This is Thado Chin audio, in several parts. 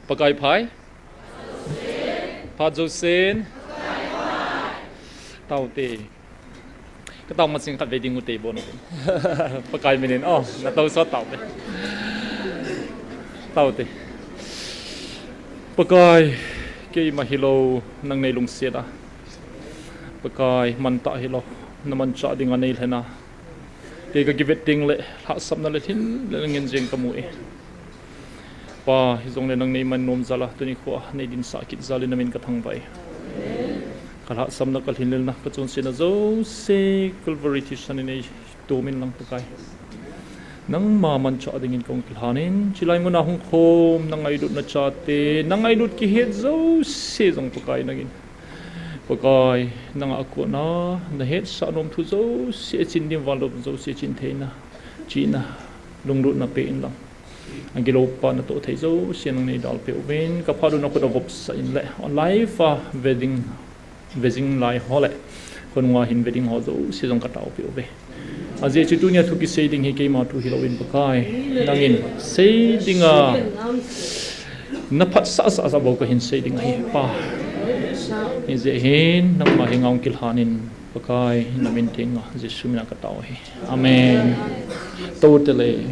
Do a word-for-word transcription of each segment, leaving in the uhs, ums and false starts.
Pakai phai. Phat jousen. Taute. Katao masing khatvei ding ute bon. Pakai minin. Oh, natao sot taute. Taute. Pakai, keima hilou nang nei lungset a. Pakai, mantah hilou, na manchah dinga nei lhena. Kei kakivet ding le, lhahsamna le lhinlel ngen jeng kamu e. Pa, hijongle nang neiman nom jal a, tuni khoa nei dinsah kit jal in namin kathangvah e. Kalhahsamna, kalhinlelna, kachonsetna jouse Calvary thisan in nei tomin lang Pakai. Nangma manchah dingin kahung kilhan in, chulai muna hung khom, na ngailutna chate, na ngailut kihet jouse jong Pakai nangin. Pakai, nanga kona, na hetsah nom thu jouse, chin ding vanlou jouse, chin theina, chihna, lunglutna pe in lang. Agilou pa natoh thei jouse nang nei dalpeh uvin, kaphat u na khut a vopsah in le, live a ve ding, ve jing lai ho le, khonunga hin ve ding ho jouse jong kataopeh uve. Ajeh chu tunia thu kisei ding hi keima thu hilouvin Pakai, nangin sei dinga, na phatsah sah sah bou kahin sei ding ahi Pa. Hijeh hin, nangma henga hung kilhan in Pakai, namin tenga, Jesu mina katao ahi. Amen. Toute le.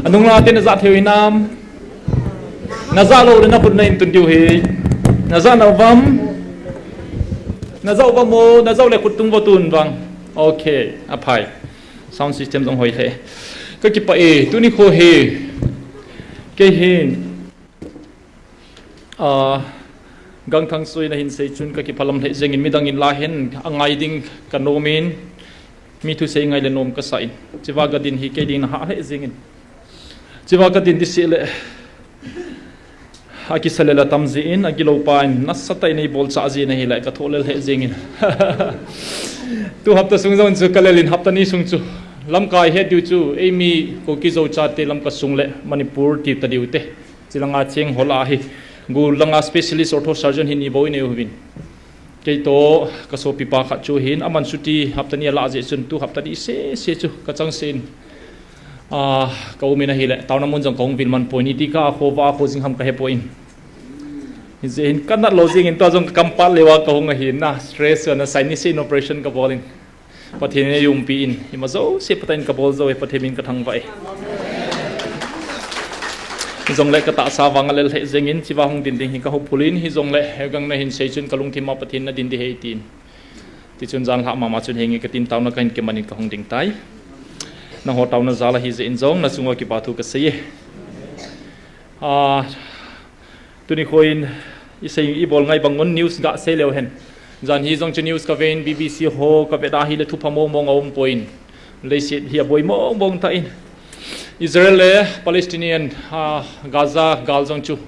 Anung langa tin najah thei u hinam. Najah lou le nakhut na in tun diu ahi. Najah nau vam. Najah u vam o, najah u le khut tung vo tun vang. Okay, aphai. Sound system jong hoi lheh. Kakipah e, tuni kho hi. Kei hin. Ah, Gangthang Sui na hin sei chun kakipah lam lheh jengin midang in la hin angai ding kanom in, mi thusei ngai le nom kasah in. Chua kadin hi kei ding na hah lheh jengin. Chua kadin ding seh le akisa le la tam jin, agilou pa in nasatah in eibolchah jin ahile kathoh lel lheh jengin. Tu hapta sung jong chu kalel in hapta ni sung chu lamkai het diu chu eimi Kuki Zo chate Lamka sung le Manipur ti ta diu te. Chulanga cheng ho lah a hi, Gu langa specialist ortho surgeon hi ni bou inei uvin. Kei toh kasopipa khat chu hin, aman chuti hapta ni alah jeh chun tu hapta ni seh seh chu kachang seh in. Ah, ka um in ahile, taona mun jong kahung vil man poi, iti ka khovah a kho jing ham kahe poi. Hijeh hin kanat lou jengin tua jong kakampat leuva kahung ahi na, stress na, sinus in operation kabol in. Pathen in eiumpi in, ima jouse Pathen in kabol jou e, Pathen min kathangvah e. Hijongle katahsa vang alel lheh jengin, chua hung din ding hi kahouphul in, hijongle, hegang na hin sei chun kalungthim a Pathen na din ding ahi tin. Tichun jan lhah mama chun henge katin taona kahin kiman in kahung ding tai. Nangho taona jal ahi jeh in jong, nachunga kipa thu kasei e. Ah, Tuni kho in, isei, ibol ngai bang un news gasei leu hen. Jan hi jong chu news kaven, B B C ho kavet ahile thupha mong mong aum poi. Leiset hi aboi mong mong tan. Israel le Palestinian, ah, Gaza gal jong chu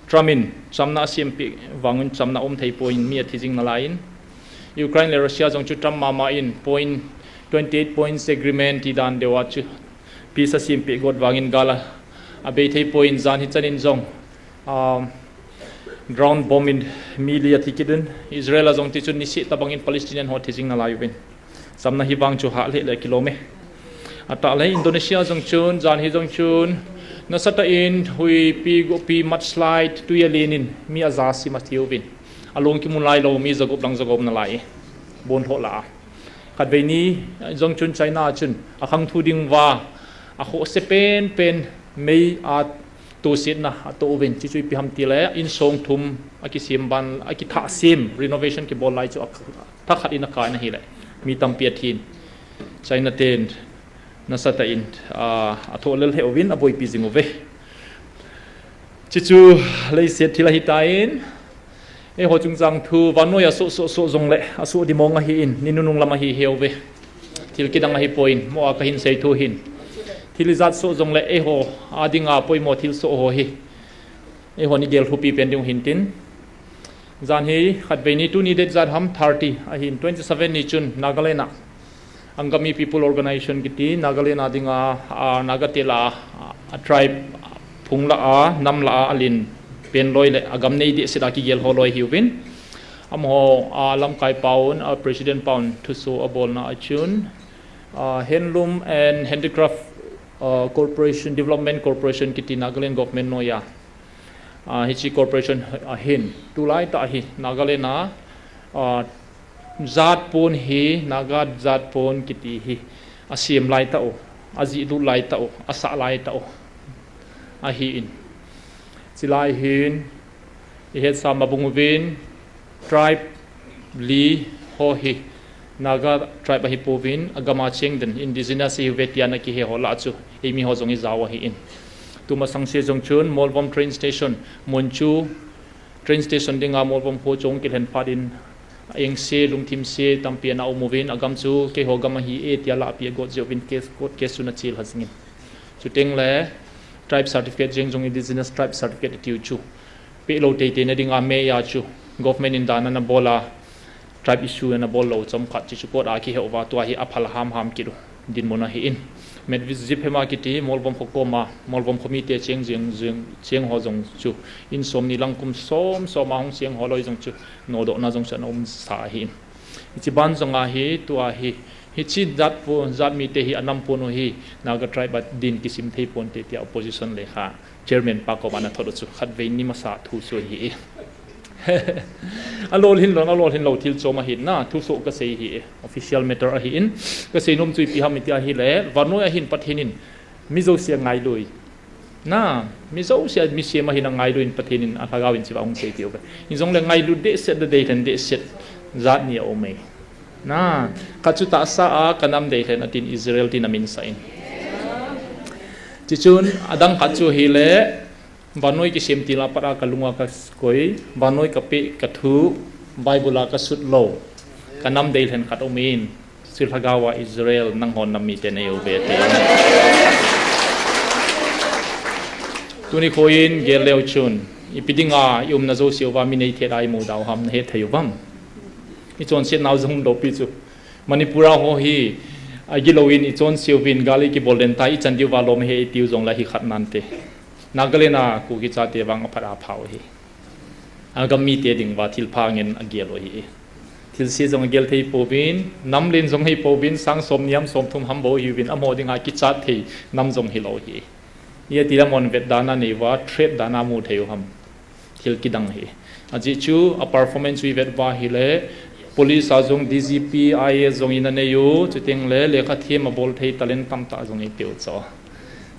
Trump in chamna asempeh vang un chamna um thei poi, mi athi jing nalai in. Ukraine le Russia jong chu Trump mama in point twenty eight points agreement ti dan deuva chu peace asempeh got vangin gal a abei thei poi, jan hi chan in jong, um, drone bomb in mi li athi kit in, Israel a jong tichun nisih tabang in Palestinian ho thi jing nalai uvin. Chamna hi vang chu hah lheh le kilom e. Atah le Indonesia jong chun, jan hi jong chun, nasatah in huipi gopi mudslide tui alen in mi aja sim athi uvin. Along kimu lai lou mi jagup lang jagup nalai e. Bon tho la a. Khatvei ni jong chun China chun akhang thu ding uva akhohse pen pen mei a tosetna ato uvin, chuchu ipi ham tile insong thum akisem ban, akithah sem, renovation kibol lai chu athakhat in akai in ahile mi tampi athin. China ten nasatah in, ah, athoh lel lheh uvin aboipi jing uve. Chuchu leiset thil ahitan, eiho chungchang thu, vannoi a soh, soh, soh jongle, asoh dimong ahin, ni nunung lam ahi heuve. Thil kidang ahi poi, mo a kahin sei thu hin. Thil ijat soh jongle, eiho a dinga poimo thil soh ho hi. Eiho ni gel thupi pen ding hintin. Jan hi khatvei ni tuni date ijat ham thirty ahin twenty seven ni chun Nagaland a Angami People Organization kiti Nagaland a dinga, a, Naga te la a, a tribe phung la a, nam la a, alen pen loi le agam nei dehset a kigel ho loi hiuvin. Amaho, a, lamkai paun, a, president paun thuso abolna a chun Uh, Handloom and Handicraft uh, Corporation, Development Corporation kiti Nagaland government noiya. Uh, hichi corporation ahin, tulai ta hi Nagaland a uh, jat pon hi, Naga jat pon kiti hi asem lai ta u, aji lut lai ta u, asa lai ta u ahi in. Chilai hin ihet sa mabung uvin, tribe li ho hi Naga tribe ahi pouvin, agama cheng den indigenous hi vetiana kihe ho la chu eimi ho jong ijao ahi in. Tuma sangse jong chun Molvom train station, Monchu train station dinga Molvom ho chong kilhen phat in, engse lungthim se tampi ana um uvin, agam chu keiho gam ahi e tia lapi agot jeh uvin case, court case chu ana chil ha jingin. Chuteng le tribe certificate jeng jong indigenous tribe certificate tiu chu pe lo tei tei na dinga meya chu government in dan ana bol a, tribe issue ana bol lo chom khat chi chu court a kihe uva tua hi aphal ham ham kilu dinmun ahi in. Met vis jip hema kiti Molvom kho koma, Molvom kho mite cheng jeng jeng cheng ho jong chu in som ni lang kum som som a hung cheng ho loi jong chu nodoh na jong chu ana um sa ahi in. Hichi ban jong ahi tua hi, hichi jat po, jat mite hi anam pon u hi, Naga tribe a din kisim thei ponte tia opposition le kha. Chairman pa koma ana thot u chu khatvei ni masa thu chu ahi e. Alolhin lo, alolhin lo thil chom ahi na, thu chu kasei hi e. Official matter ahi in, kasei nom chu ipi ham iti ahile, vannoi ahin Pathen in mi jouse angailu. Na, mi jouse mi sem ahin angailu in Pathen in alhagao in chiva hung sei tiu ve. Hijongle ngailu dehset da deilhen dehset jat ni aum e. Na, khat chu tahsa a kanam deilhen atin Israel tin amin sa in. Chichun adang khat chu hile, vannoi kisem til a pat a kalunga kakoi, vannoi kapeh kathu, Bible a kasut lou, kanam deilhen khat um in, chu lhagao a Israel nanghon nam mite neiuve ati. Tuni kho in gel leu chun, ipi dinga iumna jouse uva mi neithet a imu dau ham, nahet thei uvam? Ichonset nau jong lou pi chu. Manipur a ho hi, agilou in ichonse uvin gal ikibol den ta, ichan diuva lom ahi itiu jongle hi khat nante. Nagaland a Kuki chate vang aphat apha u hi. Agam mite dinguva thilpha ngen agel u ahi. Thilse jong agel thei pouvin, nam len jong hei pouvin, sang som ni ham som thum ham bou hiuvin, amaho dinga kichat thei nam jong hilou hi. Iti lam hon vet dan a neiuva, threat dan a mu thei u ham. Thil kidang hi. Ajeh chu, a performance u ivet uva hile, police a jong, D G P, I A S jong ina nei u, chuteng le, lekha them abol thei talent tamtah jong eipeh u chu.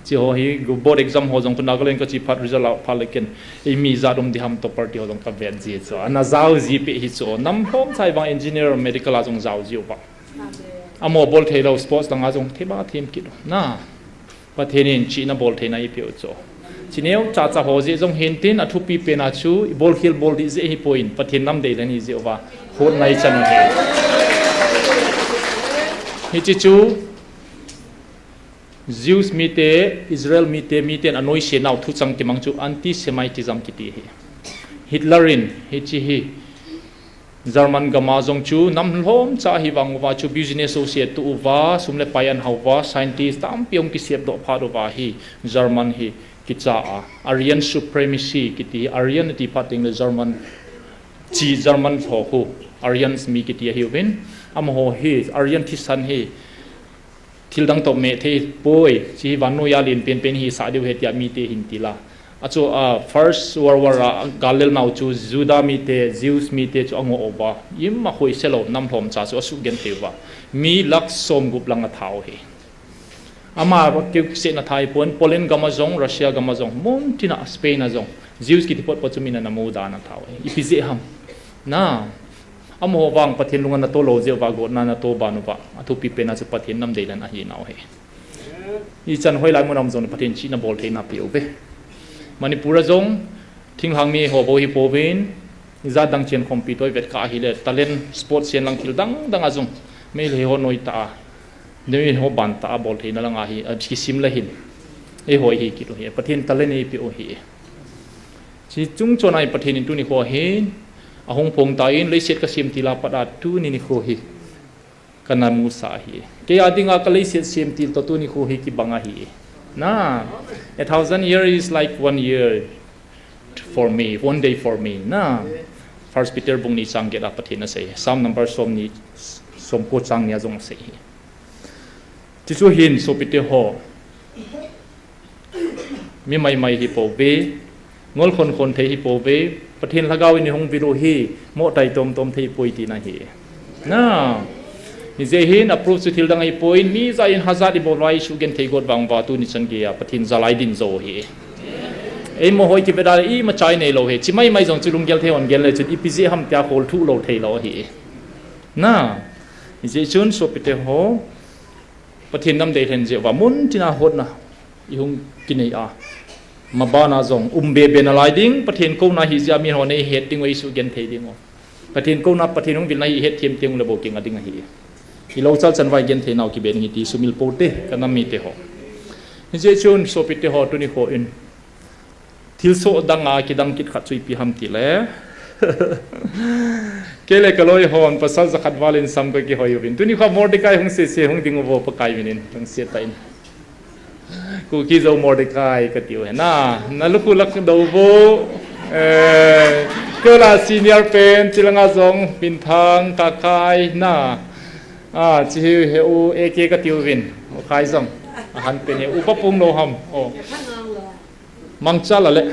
Chi ho hi, board exam ho jong khu Nagaland kache phat result a phat le ken, eimi jat um ding ham topper ti ho jong kavet ji chu. Ana jao ji peh hi chu. Nam lhomcha vang engineer medical a jong jao ji uva. Amaho bol thei lou sports langa jong theba them kit u. Na. Pathen in chihna bol theina eipeh u chu. Chi neocha cha ho jeh jong hintin athupi pen a chu ibol khel bol ding jeh hipoi in Pathen nam deilhen hi jeh uva hot nai chan u hi. Hichi chu Jews mite, Israel mite, miten anoise nau thuchang kimang chu anti-Semitism kiti hi. Hitler in hichi hi German gam a jong chu nam lhomcha hi vang uva chu business associate tu uva, sum le pai an hau uva, scientist tampi hung kisep doh phat uva hi German hi kicha a. Aryan supremacy kiti, Aryan ti phat teng le German chi German ho khu Aryans mi kiti ahiuvin. Amaho hi Aryan thisan hi thil dang toh meh thei poi, chi hi vannoi a len penpen hi sah diu ahi tia mite hin ti la. Achu, a, First World War a gal lel nau chu Juda mite, Jews mite chu angoh uva. Ima hoise lou, nam lhomcha chu asuh genthei uva. Mi lakh somgup lang atha u ahi. Ama keu kisehna thai pon, Poland gam a jong, Russia gam a jong, mun tina Spain a jong, Jews kiti potpot chu min ana mu dan atha u ahi. Ipi jeh ham. Na. Amaho vang Pathen lung ana to lou jeh uva gotna ana to ban uva. Athupi pen a chu Pathen nam deilhen ahi nau ahi. Ichan hoilai mun a um jong Pathen chihna bol theina pe uve. Manipur a jong, thinglhang mi ho bou hi pouvin, ijat dang chen khompi toh ivet kha ahile, talent, sport chen lang thil dang dang a jong, Meitei ho noi ta a, noi ho ban ta a bol theina lang ahi, a kisim le hin. Eiho hi kit u ahi, Pathen talent eipeh u ahi. Chi chung chon a hi Pathen in tuni kho hin, ahung phong tan, leiset kasem til a pat a tuni nikho hi kana musa ahi. Kei a dinga ka leiset sem til toh tuni kho hi kibang ahi. Na, a thousand year is like one year for me, one day for me. Na, First Peter bung ni chang get a Pathen in asei. Psalm number som ni, somko chang ni a jong asei hi. Hichu hin sopite ho. Mi maimai hi pouve. Ngol khonkhon thei hi pouve. Pathen lhagao in ihung vil u hi mohtai tomtom thei poi tina ahi. Na. Hijeh hin approve chu thil dang ahipoi, mi ja in hajat ibol uva isugenthei got vang uva tuni chan geiya Pathen jalai ding jou ahi. Eimo ho ikivet a le imacha inei lou ahi. Chi maimai jong chu lunggel thei hon gel le chun ipi jeh ham tia kholthuh lou thei lou ahi. Na. Hijeh chun sopite ho. Pathen nam deilhen jeh uva muntina hotna ihung kinei a. Mabana jong um bebe nalai ding, Pathen kouna hijeh a mi hon eihet ding u, eisugenthei ding u. Pathen kouna, Pathen hung vilna hi ihet them teng ule bou kinga ding ahi. Ilou chal chan uva igenthei nau kibe ding ahi ti sumil pou te, ka nam mite ho. Hijeh chun sopite ho tuni kho in. Thilsoh dang a kidang kit khat chu ipi ham tile. Kei le kaloi hon pasal jakhat val in sam kakihoi uvin. Tuni kho Mordecai hung sese hung ding uvo Pakai min in. Lungset tah in. Kuki Zo Mordecai kati u ahi na. Nalukhu lak dou vo. Eh, kei la senior pen, chilanga jong, Minthang, Kakai, na. Ah, chi hi he u A K kati uvin. U Khai jong. Ahan pen he u pa pung lou ham. Oh. Mangcha la le.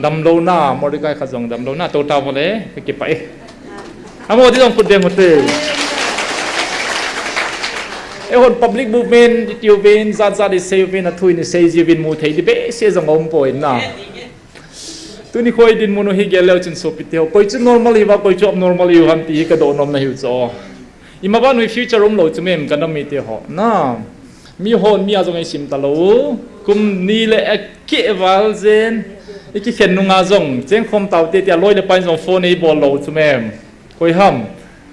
Damlou na, Mordecai kha jong damlou na, to ta vo le, kakipah e. Amaho ti jong khut beng u te. Eihon public movement, iti uvin, jat jat isei uvin, athu in isei jiuvin, mu thei ding behseh jong aum poi na. Tuni kho idinmun u hi gel leu chun sopite ho. Koi chu normal hiuva, koi chu abnormal hiu ham ti hi kadoh nom na hiu chu. Imaban u hi future umlou chu mem ka nam mite ho. Na. Mi hon mi a jong eisim talou. Kum ni le akeh val jen. Ikikhen nunga jong. Chengkhom taute tia loi le pai jong phone eibol lou chu mem. Koi ham.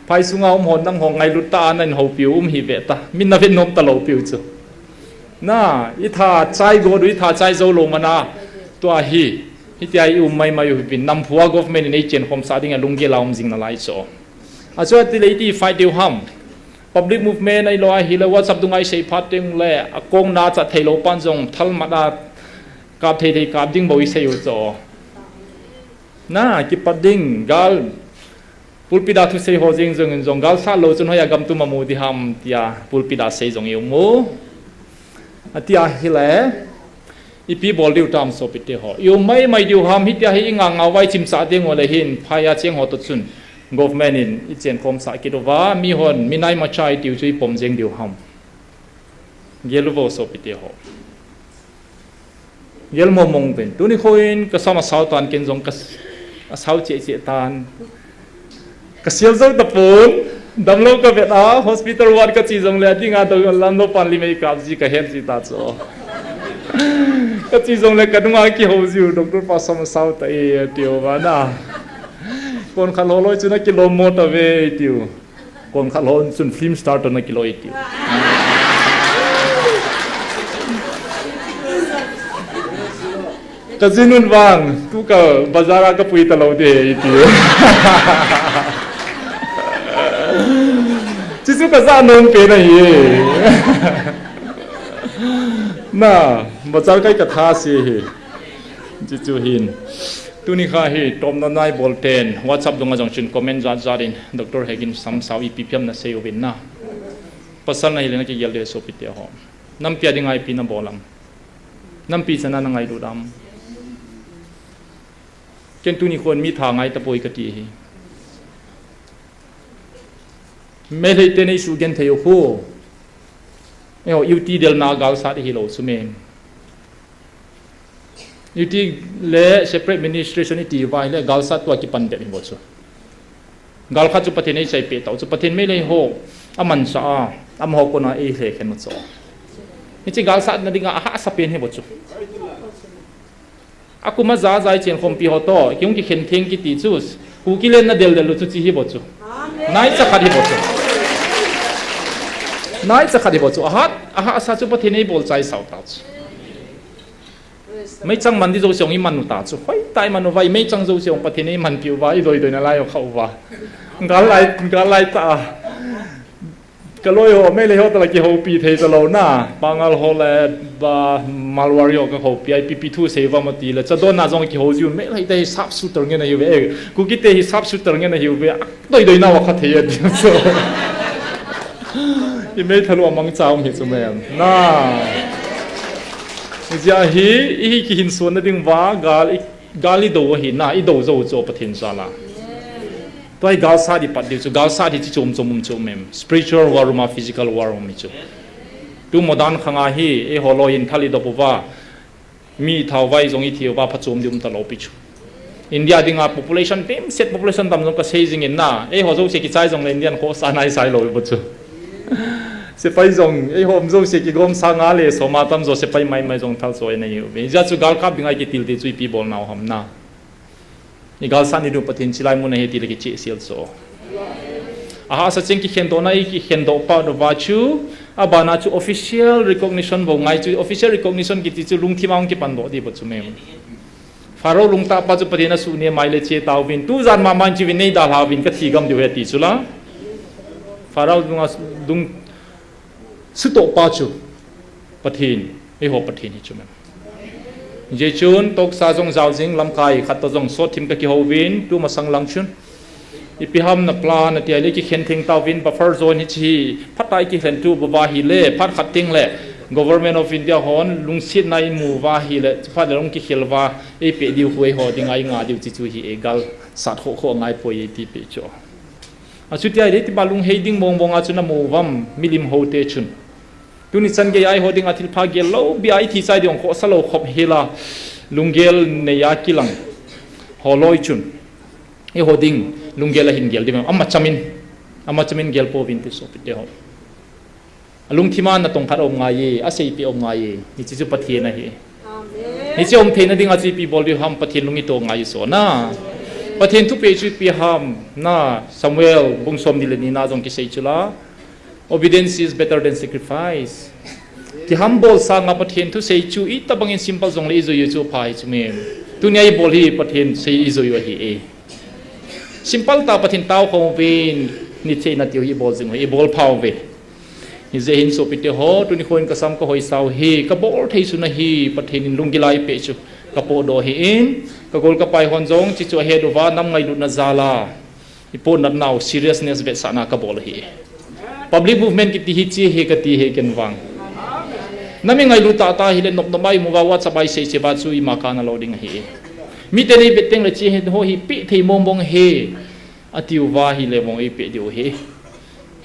Phai sunga um hon nangho ngailut tah a nahin houpiu um hi ve ta. Min navet nom talou piu chu. Na, itha chai got u, itha chai jou lou mana. Tua hi. Hitia i um maimai u hi vin. Namphu a government in eichen khomsah ding a lunggel a um jing nalai chu. Achu ati le iti fight diu ham. Public movement ahilou ahile WhatsApp dunga isei phat teng le akong na chat theilou pan jong thalmat a kap thei thei kap ding bou isei u chu. Na, kipat ding gal pulpit a thusei ho jeng jong in jong gal sat lou chun hoiya gam tum amu ding ham tia pulpit a sei jong i um u. Atia hile. Ipi bol diu tam sopite ho. I um maimai diu ham hitia hi i nganga uva i chimsah ding u le hin phai a cheng ho to chun. Government in i chen khomsah kit uva, mi hon, mi nai macha i tiu chu i pom jeng diu ham. Gel uvo sopite ho. Gel mong mong uvin. Tuni kho in ka sam asao tan ken jong ka s-, asao cheh cheh tan. Ka sial jou tapon, damlou ka vet a, hospital ward ka che jong le, ading a dong lam lou pan lim ei kap ji ka het ji ta chu. Ka che jong le ka nunga kihou jiu, doctor pa sam asao ta e, tiu va na. Kon khat lou loi chu na kilom mo ta ve, tiu. Kon khat lou chun film star to na kiloi, tiu. Ka jin un vang, tu ka bazar a ka pui talou de, tiu. Chuchu ka ja nom pen ahi. Na, bazar kai ka tha se hi. Chuchu hin. Tuni kha hi, tomna nai bol ten, WhatsApp dunga jong chun comment jat jat in, Doctor Hegin sam sao ipi phiam na sei uvin na. Pasal na hile na kigel de sopite ho. Nampi a dinga ipi na bol am. Nampi chana na ngailut am. Ken tuni khon mi tha ngai tapoi kati hi. Meitei te nei sugenthei u khu. Eiho, U T delna galsat hilou chu mem. U T le separate administration iti uva hile galsat tua kipan bep hi bou chu. Gal khat chu Pathen eichai peh tau chu Pathen Meitei ho amansa a, amaho kona eilhekhen u chu. Hiche galsatna dinga ahahsa pen hi bou chu. Akum a ja ja i chenkhompi ho to, kihung kikhen theng kiti chu, Kuki len na del del u chu chi hi bou chu. Naicha khat hi bou chu. Naicha khat hi bou chu. Ahat, ahahsa chu Pathen eibolchai sao ta chu. Meichang man di jouse hung i man u ta chu. Hoitah i man uva, i meichang jouse hung Pathen eimanpi uva, i doi doi nalai u kha uva. Gal lai, gal lai ta a. Ka loi ho, Meitei ho tala kihoupi thei talou na. Pangal ho le, ba, Marwari ho ka houpi a, ipi ipi thu sei uvam ati le. Chadon na jong kihou jiu, Meitei te hi sharp shooter ngen ahiuve. Eh, Kuki te hi sharp shooter ngen ahiuve. Doi doi nau a kha thei a di. So. I meithal u amang cha um hi chu mem. Na. Ijeh hi, i hi kihin suan na ding uva, gal i, gal i do ahi na, i do jou chu Pathen jal a. Tua hi gal sat i pat diu chu, gal sat hi chi chom chom um chu mem. Spiritual war um a, physical war um hi chu. Tu modern khang a hi, eiho loi in thal i dop uva. Mi thao vai jong i thi uva phachom ding um talou pi chu. India dinga population, dimset population tam jong ka sei jing in na. Eiho jouse kichai jongle Indian khosa nai sai lou pi chu. Sepai jong, eiho um jouse kigom sang a le som a tam jo sepai mai mai jong thal choi na hi uve. Hijeh chu galkap dinga i kitil te chu ipi bol nau ham na. I galsat ni diu Pathen chilai mun a hi ti le kicheh sel so. Ahahsa cheng kikhendohna i kikhendoh pah uva chu, abana chu official recognition bou ngai chu, official recognition kiti chu lungthim a hung kipan doh di bou chu mem. Pharaoh lungtah pa chu Pathen asuh ne mai le che tauvin, tujan mama in chiuvin nei dalha uvin ka thi gam diu ahi ti chu la. Pharaoh lung a, lung sutoh pa chu Pathen, eiho Pathen hi chu mem. Hijeh chun, toksa jong jao jing lamkai khat toh jong sot thim ka kihouvin, tu masang lang chun. Ipi ham na plan, na ti a le kikhen theng tauvin, buffer zone hi chi hi, phat a i kikhen tu uva hi le, phat khat teng le, Government of India hon, lungsetna i mu uva hi le, phat le lung kikhel uva, ei pe diu khu eiho dinga i nga diu chi chu hi e gal, sat kho kho ngai poi e ti pe chu. Achuti a le, ti ba lunghei ding mong mong a chu na mu uvam, milim ho te chun. Tuni chan gei a eiho dinga thilpha gel lou, bia i thi chai ding khosa lou khop hi la, lunggel nei a kilang. Ho loi chun. Eiho ding, lunggel a hin gel ding, ama chamin. Ama chamin gel pouvin ti sopi te ho. Alungthim a na tong khat um ngai e, asei pi um ngai e, hichi chu Pathen ahi. Amen. Hichi um theina dinga chu ipi bol diu ham Pathen lung i to ngai so na. Pathen thu pe chu ipi ham na Samuel bung som ni le ni na jong kisei chu la. Obedience is better than sacrifice. Kihambol sanga Pathen thusei chu itobang in simple jongle ijui u chu pha hi chu mem. Tunia ibol hi Pathen sei ijui u ahi e. Simple tah Pathen tao khom uvin, nichena tiu hi ibol jing u, ibol pha uve. Hijeh hin sopite ho, tuni khoin kasam kahoisau hi, kabol thei sun ahi, Pathen in lunggil a eipeh chu, kapohdoh ahi in, kagol kapai hon jong, chuchu ahet uva, nam ngailutna jal a. Ipohnatnau seriousness vetsahna kabol ahi. Public movement kiti hi chi hi kati hi ken vang. Nami ngailut tah tah hile nop nop a imu uva WhatsApp a isei cheh uva chu ima kana lou ding ahi. Miten eivet teng le chi hi ho hi peh thei mong mong ahi. Ati uva hile mong eipeh diu ahi.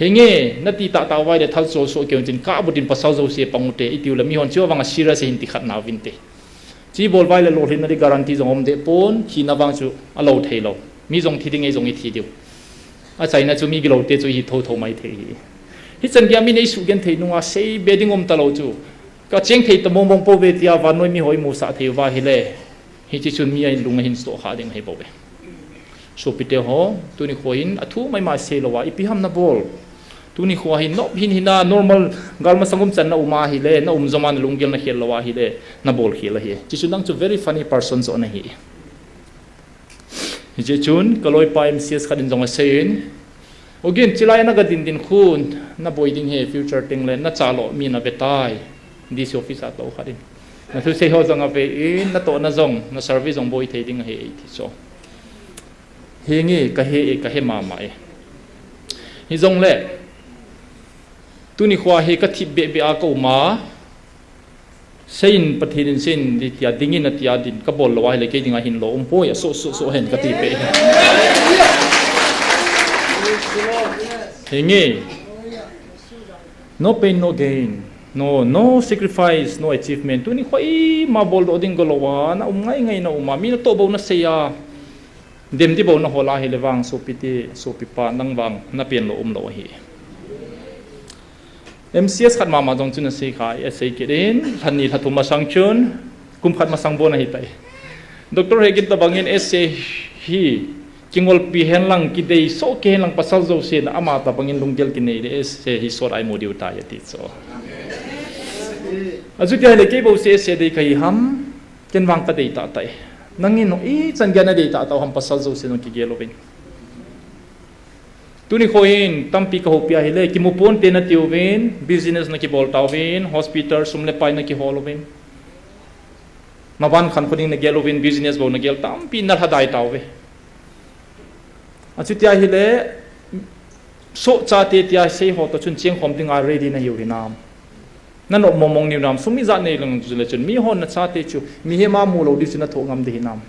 Henge, nati tah tah uva hile thal chol soh keu chin kabut in pasal jouse pang ute, iti ule mihon chu avang a serious ahin ti khat na uvinte. Chi bol uva hile lolhinna di guarantee jong um deh pon, thina vang chu alou thei lou. Mi jong thi ding, ei jong ithi diu. Achaina chu mi gilou te chu ihi thotho mai thei hi. Hichan gei a min eisugenthei nunga seibe ding um talou chu. Kacheng thei ta mong mong pouve tia vannoi miho imusah thei uva hile. Hichi chun mi a lung ahin soh kha ding ahi bouve. Sopite ho, tuni khoa hin athu maimai sei lou a, ipi ham nabol. Tuni khoa hin nop hin hina normal gal masang um chan na um a hile, na um jom a na lunggel nakhel lou a hile, nabol khel ahi. Chuchu nang chu very funny person joh nahi. Hijeh chun, kaloipa M C S khat in jong aseiyin, Ogin, chilai a naga din din khu, naboi ding ahi future teng le, nacha lou mi nave tai. D C office a tou khat in. Nathusei ho jong ave in, natohna jong, na service jong boi thei ding ahi eiti chu. Henge, kahe e, kahe mama e. Hijongle, tuni khoa hi kathip beh beh a kaum a, seiyin Pathen in seiyin di tia dingin atia din kabol lou a hile kei dinga hin lou um poi, asoh soh soh hen kati peh hi. Henge. No pain, no gain. No, no sacrifice, no achievement. Tuni khoa ima boldoh ding golou a, na um ngai ngai na um a, mi natoh bou nasei a. Dem di bou nahol a hile vang sopite, sopipa nang vang napen lou um lou ahi. M C S khat mama jong chun asei kha, asei kit in, lha ni lha thum masang chun, kum khat masang bon ahitai. Doctor Hegin tabangin S A hi, kingolpi hen lang, kidei soh kei hen lang pasal jousen, ama tabangin lunggel kinei le S A hi sot a imu diu tai ati chu. Achuti ahile kei bou se S A dei kahi ham, ken vang kadei tahtah e. Nangin hichan gei a nadei tahtah u ham pasal jousen hung kigel uvin. Tuni khoa hin tampi kahoupi ahile, kimu ponte nati uvin, business nakibol tauvin, hospital sum le pai nakihol uvin. Maban khankho ding nagel uvin, business bou nagel tampi nalhadai tauve. Achuti ahile, Soh chate tia sei ho toh chun chengkhom dinga ready nahiu hinam? Nanop mongmong niu nam, sum ijat nei lang chu le chun, mi hon nachate chu mihem a mu lou diu chu nathoh ngam ding hinam?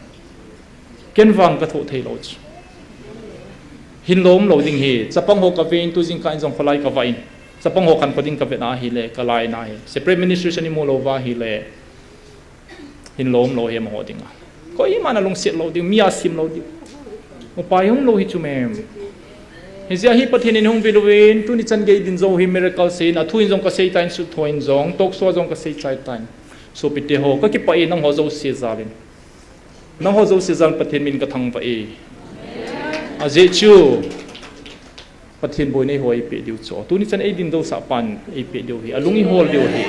Ken vang kathoh thei lou chu. Hinlou umlou ding hi, chapang ho kaven, tu jingkah in jong kholai kavah in. Chapang ho khankho ding kavet ahile, kalai na hi. Separate ministration imu lou va ahile, hinlou umlou hi amaho dinga. Koima nalungset lou diu, mi a sim lou diu. Upai umlou hi chu mem. Hijeh hin Pathen in hung vil uvin, tuni chan gei din jou hi miracle seiyin, athu in jong kasei tan, sut tho in jong, talk show a jong kasei chai tan. Sopite ho, kakipah e nangho jouse jal in. Nangho jouse jal in Pathen min kathangvah e. Ajeh chu, Pathen boina eiho eipeh diu chu. Tuni chan eidin dousah pan eipeh diu hi. Alung ihol diu hi.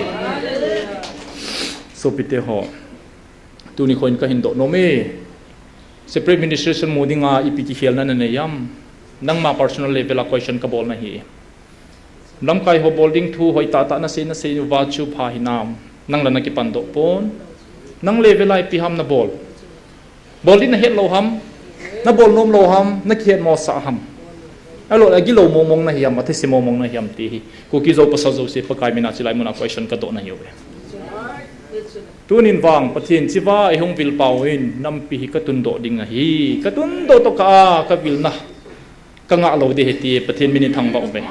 Sopite ho. Tuni khoin kahin doh nom e. Separate ministration mu dinga ipi kikhelna nanei ham? Nangma personal level a question kabol nahi. Lamkai ho bol ding thu hoitah tah nasei, nasei uva chu pha hinam? Nang la nakipan doh pon. Nang level a ipi ham nabol? Bol ding nahet lou ham? Nabol nom lou ham? Nakihet mosah ham? Ahilou le agilou mongmong nahi ham, athise mongmong nahi ham ti hi. Kuki Zo pasal jouse Pakai mina chilai muna question kadoh nahiuve. Tunin vang Pathen chiva eihung vil pau in nampi hi katundoh ding ahi. Katundoh tokah a kavilna kangah lou ding ahi ti Pathen min in thangvah uve.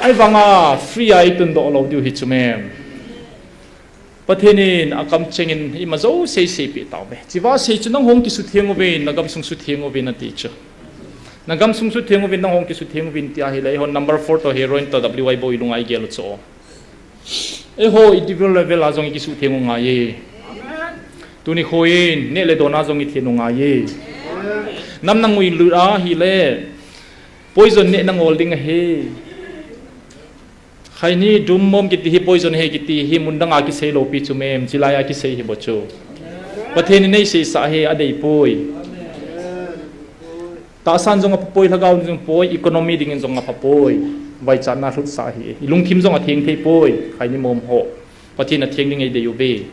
Ahivanga free a itundoh lou diu hi chu mem. Pathen in akamcheng in ima jouse seipeh tauve. Chiva sei chu nangho hung kisutheng uvin, nagamsung sutheng uvin ati chu. Nagamsung sutheng uvin, nangho hung kisutheng uvin ti ahile, eihon number four toh heroin toh W I bou ilunga igel u chu. Eiho individual level a jong ikisutheng u ngai e. Tuni khoin neh le don a jong ithen u ngai e. Nam nangui lut ahile, poison neh nangol ding ahi. Khaini dum mom kiti hi poison ahi kiti hi mun danga kisei lou pi chu mem, chilai a kisei hi bou chu. Pathen in eiseisah hi adeipoi. Tahsan jong aphapoi, lhagao jong poi, economy dingin jong aphapoi. Vaichatna lhutsah ahi. Ilungthim jong atheng theipoi, khaini mom ho. Pathen atheng ding eidei uve.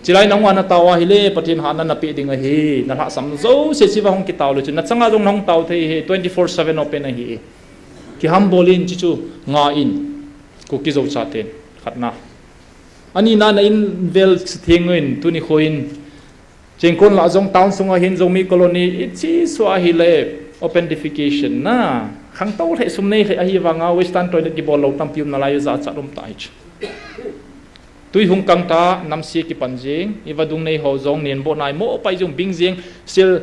Chilai nahung a natao ahile, Pathen hatna napeh ding ahi. Nalhahsam jouse chiva hung kitao le chu. Nachanga jong nahung tao thei ahi, twenty four seven open ahi. Kihambol in, chuchu nga in. Kuki Zo chaten, khatna. Anina na in vel sutheng uvin, tuni khoin. Chengkon lah jong town sunga hin Zomi colony, ichi sua ahile open defecation na. Khangtou lheh sum nei lheh ahivanga western toilet kibol lou tampi um nalai u jachat um ta hi chu. Tui hung kang ta, namse kipan jeng, ivadung nei ho jong nen boh nai mo pai jong bing jeng, sil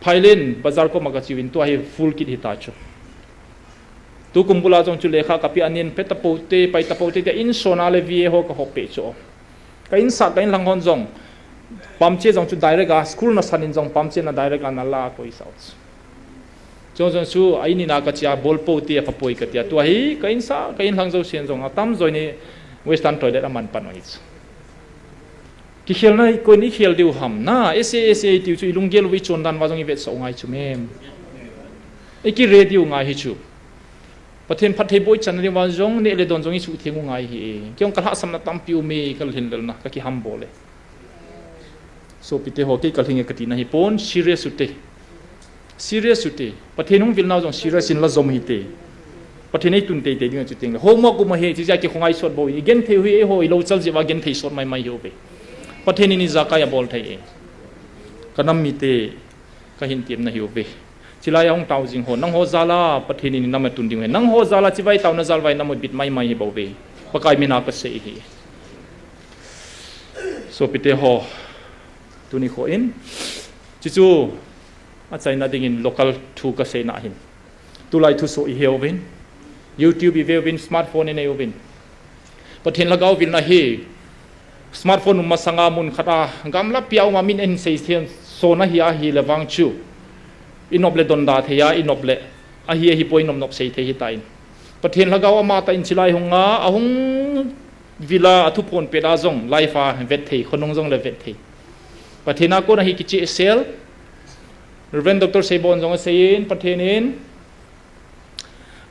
phailen bazar koma kachiuvin tua hi full kit hita chu. Tukum bula jong chu lekha kapeh a nen pe tapou te, pai tapou te, tia insona le V A ho kahop peh chu. Ka insah, ka inlhang hon jong, pamche jong chu direct a, school nasan in jong pamche na direct a nala koisah u chu. Chujong chu, a in ina kachea, bolpou te aphapoi katia. Tua hi, ka insah, ka inlhang jousen jong, atamjo in western toilet aman pan u hi chu. Kikhelna hi koin ikhel diu ham na, S A, S A tiu chu ilunggel uva ichon dan uva jong ivetsah u ngai chu mem. Iki ready u ngai hi chu. Pathen phattheiboh ichanna diuva jong, neh le don jong isuhtheng u ngai hi. Kei jong kalhahsamna tampi um e, kalhinlelna, kakihambol e. Sopite ho, kei kalhing e katina hipon, serious u te. Serious u te. Pathen hung vilnau jong serious in la jom hite. Pathen eitun teitei ding ahi chu tengle. Homework um ahi, chijeh a kikhongai sot bou in. Igenthei u hi eiho, ilou chal jeh uva genthei sot maimai hiuve. Pathen in ijakai abol thei e. Kanam mite, kahin temna hiuve. Chilai a hung tao jing ho, nangho jal a Pathen in inam atun ding ahi. Nangho jal a chibai taona jal uva inam abit maimai hibouve. Pakai mina kasei hi. Sopite ho, tuni khoin, chuchu achaina dingin local thu kaseina ahin. Tulai thusoh iheuvin, YouTube iveuvin, smartphone inei uvin. Pathen lhagao vilna hi, smartphone um masanga mun khat a, gamla pia um a min ahin seithem sona hi ahile vang chu, inop le donda thei a, inop le, ahi ahipoi inop nop seithei hitan. Pathen lhagao amatah in chilai hunga, ahung vila athuphon pet a jong, live a vetthei, khonung jongle vetthei. Pathen a kona hi kichehsel, Reverend Doctor Seibon jong aseiyin, Pathen in,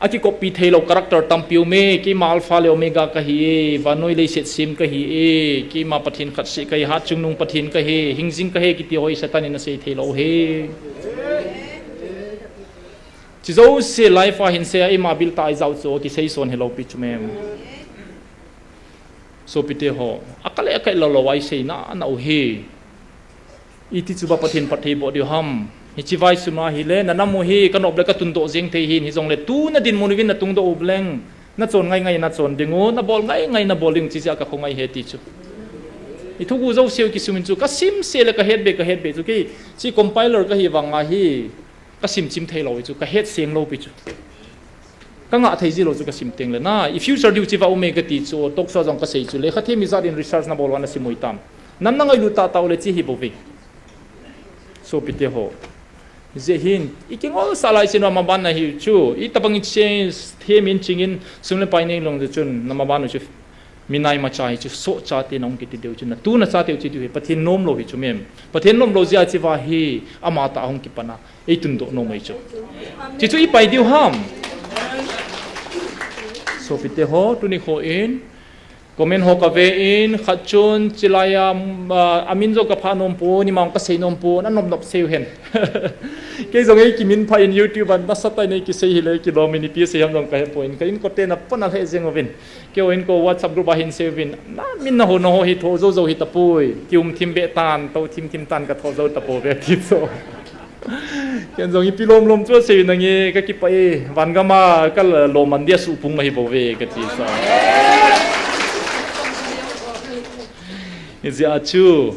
akikoppi theilou character tampi um e, keima Alpha le Omega kahi e, vannoi leiset sem kahi e, keima Pathen khatseh kahi, hatchungnung Pathen kahi, hingjing kahi kiti ho hi Satan in asei theilou ahi. Jouse life a hin sei a ima bil ta i jao chu kisei son hilou pi chu mem. Sopite ho, akale akai lou lou a i sei na na u hi. Iti chu ba Pathen phatthei boh diu ham. Hiche vai suna hile, na nam u hi, ka nop le ka tundoh jeng thei hin, hijongle tu na dinmun uvin na tungdoh u leng. Na chon ngai ngai na chon ding u, na bol ngai ngai na bol ding u, chijeh a ka khongai he ti chu. I thugu jouse u kisumin chu, ka simse le ka het be, ka het be chu, kei, chi compiler ka hi vang a hi, ka sim chim thei lou hi chu, ka het seng lou pi chu. Ka ngah thei ji lou chu ka sim teng le na, i future diu chi va um e ka ti chu, talk show jong ka sei chu, lekha them ijat in research na bol uva na sim u hitam. Nam na ngailut tah tah u le chi hi bou ve. Sopite ho. Jeh hin, i kingol sa lai chin uva maban na hi chu, i tabang i change, them in ching in, sum le pai nei lou chun, na maban u chu, mi nai ma cha hi chu, so cha te na hung kiti diu chu, na tu na cha te u chi diu hi, Pathen nom lou hi chu mem. Pathen nom lou jeh a chi va hi, ama ta hung kipan a. Ei tundoh nom ahi chu. Chi chu i pai diu ham. Sopite ho, tuni kho in. Comment ho ka ve in, khat chun, chilai a, ah, amin jo ka pha nom pon, ima ka sei nom pon, a nop nop sei u hen. Kei jong ei kimin pha in YouTube a, nasa tah in ei kisei hile, kilom in ipi sei ham jong ka he poi, ka inkote na pon a lheh jeng uvin. Kei in ko WhatsApp group a hin sei uvin, na min na ho na ho hi tho jou jou hi tapoi, ki um thim be tan, to thim thim tan ka tho jou tapoi ve ti chu. Ken jong ipi lom lom chu sei nange ka kipah e, van gam a ka lom man dia su pung ma hi bou ve ka ti sa. Ijeh a chu.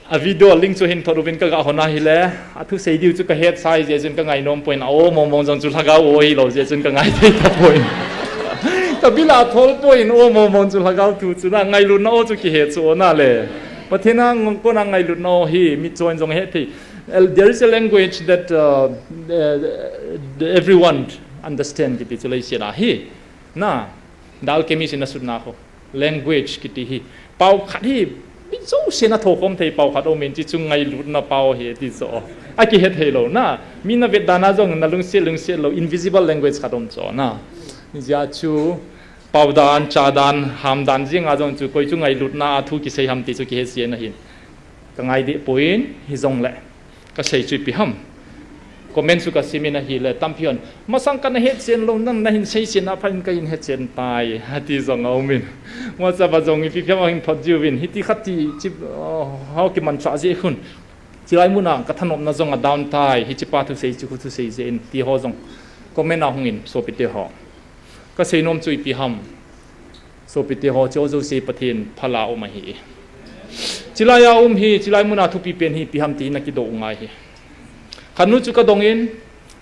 A video link chu hin thot uvin ka ga hon a hile, a thu sei diu chu ka het sa jeh chun ka ngai nom poi, a o mong mong jong chu lhagao o hilou jeh chun ka ngai thei tapoi. Ka bil a thol poi, o mong mong chu lhagao thu chu na ngailutna o chu kihe chu o na le. Pathen a ngong kona ngailutna o hi, mi chon jong he thei. El-, there is a language that, uh, the, the, everyone understand kiti chu leiset a hi. Na, the alchemist in a sut na ho. Language kiti hi. Pao khat hi, mi jouse na thokhom thei pao khat um in chi chu ngailutna pao hi ti chu. A kihe thei lou na. Mi na vet dan a jong na lungset lungset lou invisible language khat um chu na. Ijeh a chu Pao dan, cha dan, ham dan jing a jong chu koi chu ngailutna a thu kisei ham ti chu kihe sia na hin. Ka ngai deh poi, hijongle ka sei chu ipi ham. Comment chu ka sim in ahile, tampi hon. Masang ka na het chen lou, nang na hin sei chen a pha in ka hin het chen tai, ati jong a um in. WhatsApp a jong ipi phiam a hin thot jiu vin. Hiti khat ti chi, oh, ho kiman cha jeh khun. Chilai mun a ka thanopna jong a down tai, hiche pa thusei chu khu thusei jeh in, ti ho jong. Comment a hung in, sopite ho. Ka sei nom chu ipi ham. Sopite ho, chu jouse Pathen phal a um ahi. Chilai a um hi, chilai mun a thupi pen hi ipi ham ti na kidoh u ngai hi. Khat nu chu ka dong in,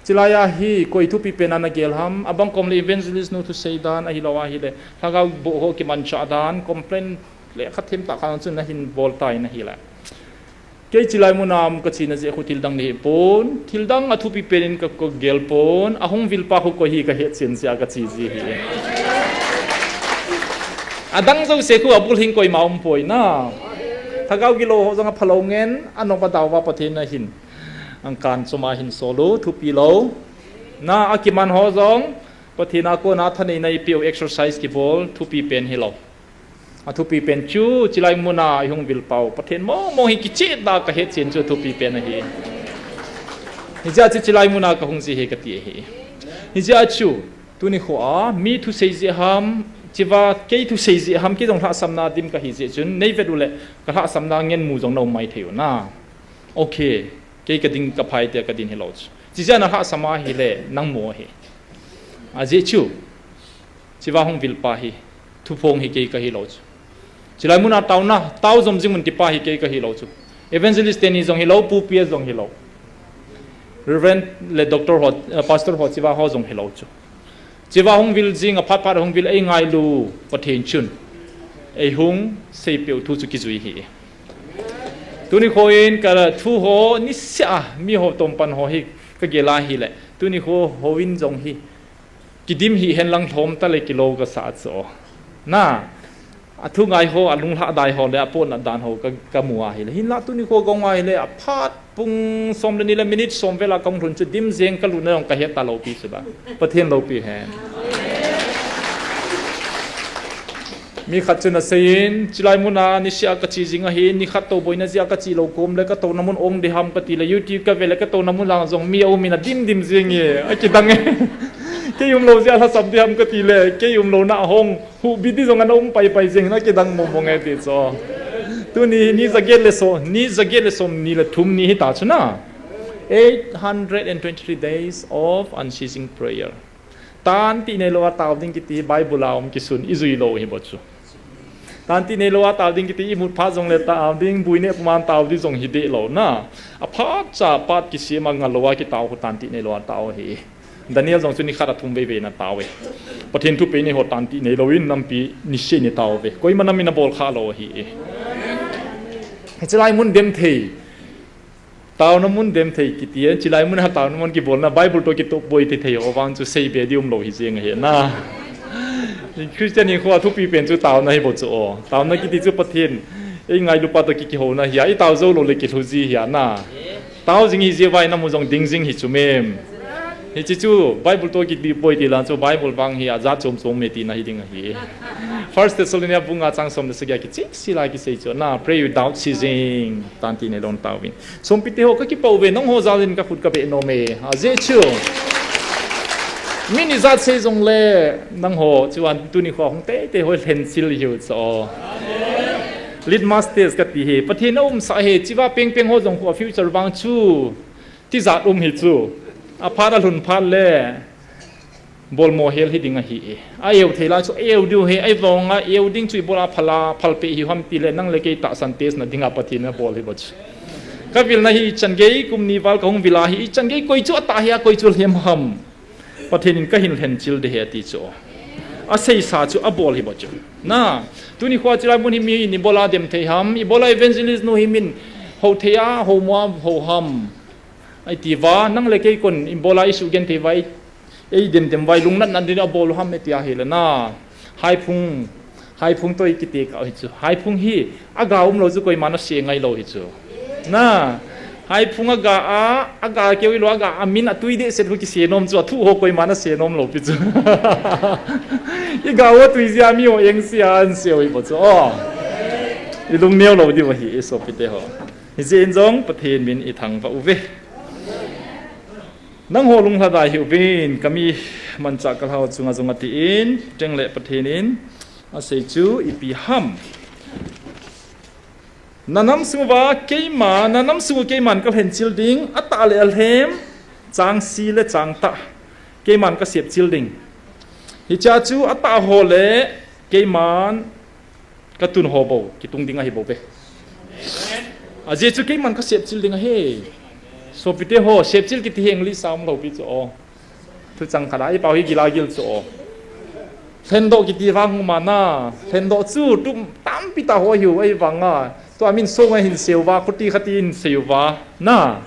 chilai a hi koi thupi pen a na gel ham, abang kom le evangelist nu thusei dan ahilou ahile, lhagao boh ho kiman cha dan, complain le khat them tah khat chu na hin bol tai na hile. Kei chilai mun a um ka china jeh khu thil dang nei pon, thil dang a thupi pen in ka, ka gel pon, a hung vil pa khu koi hi ka het chen jeh a ka chi ji hi. A dang jouse khu a bul hing koima um poi na. Lhagao gilou ho jong a phalou ngen, a nop a dau va Pathen a hin. Ang kan chom a hin sol u, thupi lou. Na a kiman ho jong, Pathen a kona thaneina i pe u exercise kibol, thupi pen hilou. A thupi pen chu, chilai mun a i hung vil pau. Pathen mong mong hi kicheh tah a ka het chen chu thupi pen ahi. Hijeh a chu chilai mun a ka hung ji hi ka ti ahi. Hijeh a chu, tuni kho a, mi thusei jeh ham, chiva kei thusei jeh ham, kei jong lhahsamna dim ka hi jeh chun, nei vet u le, ka lhahsamna ngen mu jong na um mai thei u na. Okay, kei ka ding ka phai te ka din hilou chu. Chijeh a na lhahsam a hile, nang mu ahi. Ajeh chu, chiva hung vil pa hi, thuphong hi kei ka hilou chu. Chilai mun a taona, tao jom jing un ti pa hi kei ka hilou chu. Evangelist teni jong hilou, Pu P S jong hilou. Reverend le doctor ho, eh, pastor ho, chiva ho jong hilou chu. Chiva hung vil jing a phat phat hung vil ei ngailu Pathen chun. Ei hung seipeh u thu chu kijui hi. Tuni kho in ka thu ho niseh a mi ho tom pan ho hi ka gel a hile. Tuni kho houin jong hi. Kidim hi hen lang lhom ta le kilou ka sa chu. Na, a thu ngai ho, a lunglhah dai ho le a pon a dan ho ka, ka mu a hile. Hinla tuni kho gong a hile, a phat pung som le ni le minute som vel a ka hung lhun chu dim jeng ka lutna jong ka het ta lou pi chu ba. Pathen loupi hen. Mi khat chun aseiyin, chulai muna nisea kache jing ahi, nikhat tou boina jeh a kache lou kom le katouna mun ong ding ham kati le, YouTube kave le katouna mun lang jong mi aumin adim dim jing e, akidang e. Kei umlou jeh a lhasam ding ham kati le, kei umlouna ahung huhbit ding jong ana um pai pai jing in akidang mong mong e ti chu. Tuni ni jaget le som, ni jaget le somni le thum ni hita chu na. Eight hundred and twenty-three days of unceasing prayer. Tantih neilou a tao ding kiti Bible a um kisun ijui lou hi bou chu. Tantih neilou a tao ding kiti imut phat jongle tao ding, buineh puma tao ding jong hi deh lou na. Aphat cha phat kisem a ngal lou a kitao khu tantih neilou a tao hi. Daniel jong chu nikhat a thum vei vei na tao e. Pathen thupeh nei ho tantih neilou in nampi niseh ni tao ve. Koima nam in abol kha lou hi e. Hiche lai mun dem thei. Taona mun dem thei kiti e, chulai mun a taona mun kibolna Bible toh kitoh poi ti thei ho vang chu seibe ding umlou hi jeng ahi na. Christian hinkho a thupi pen chu taona hi bou chu o. Taona kiti chu Pathen eingailupa toh ki kihouna hi a, itao jou lou le kilhu ji hi a na. Tao jing hi jeh uva inamu jong ding jing hi chu mem. Hiche chu Bible toh kitoh poi ti la chu Bible vang hi ajat chom chom me tina hi ding ahi. First Thessalonians bung nga chang som le sagi a kicheh sel a kisei chu na, pray without ceasing. Tantih neilou a tao vin. Sopi te ho, kakipah uve, nangho jal in kakhut kabeh nom e. Ajeh chu min ijat sei jongle nangho chu an tuni kho hung teitei ho lhenchil hiu chu o. Litmus test kati hi, Pathen aumsah hi, chua pengpeng ho jong khu a future vang chu tijat um hi chu. Aphat alhun phat le bolmo hel hi ding ahi e. A eu thei lai chu eu diu hi, ahivang a eu ding chu ibola phala, phalpeh hiu ham ti le nang le kei tahsan test na dinga Pathen in abol hi bou chu. Kavilna hi ichan gei kum ni val kahung vil a hi, ichan gei koi chu atah hi a, koi chu alhem ham. Pathen in kahin lhenchil ding ahi ati chu. Aseisa chu abol hi bou chu. Na, tuni kho a chulai mun hi mi in ibola dem thei ham, ibola evangelist nu hi min hou thei a, hou mo a, hou ham. Ahi ti uva, nang le kei kon ibola isugenthei uva, ei, eidem dem uva, lungnat nat ding a abol u ham iti ahile na. Haiphung, Haiphung toh ikiti kah u hi chu. Haiphung hi, aga umlou chu koiman ase ngai lou hi chu. Na, Haiphung aga a, aga keu hilou, aga a min atui dehset khu kise nom chu, athu ho koiman ase nom lou pi chu. Iga u atui jeh a mi ho engse a, anse u hi bou chu. O. Ilung neo lou diu ahi, isopi te ho. Hijeh in jong Pathen min ithangvah uve. Nangho lunglhadai hih uvin, kami manchah kalhah chunga jong atin, chuteng le Pathen in asei chu ipi ham. Nanam sung uva keima, nanam sung u keiman kalhenchil ding, atah le alhem, chang si le chang tah, keiman kasepchil ding. Hichea chu atah ho le keiman katun ho bou kitung ding ahi bou ve. Ajeh chu keiman kasepchil ding ahi. Sopi te ho, sepchil kiti hi English a umlou pi chu o. Thuchang khat a, ipao hi gila gil chu o. Lhendoh kiti vang hung mana, lhendoh chu tum tampi tah ho hiu, ahivang a. Tua min song a hin seu va, khuti khati hin seu va. Na.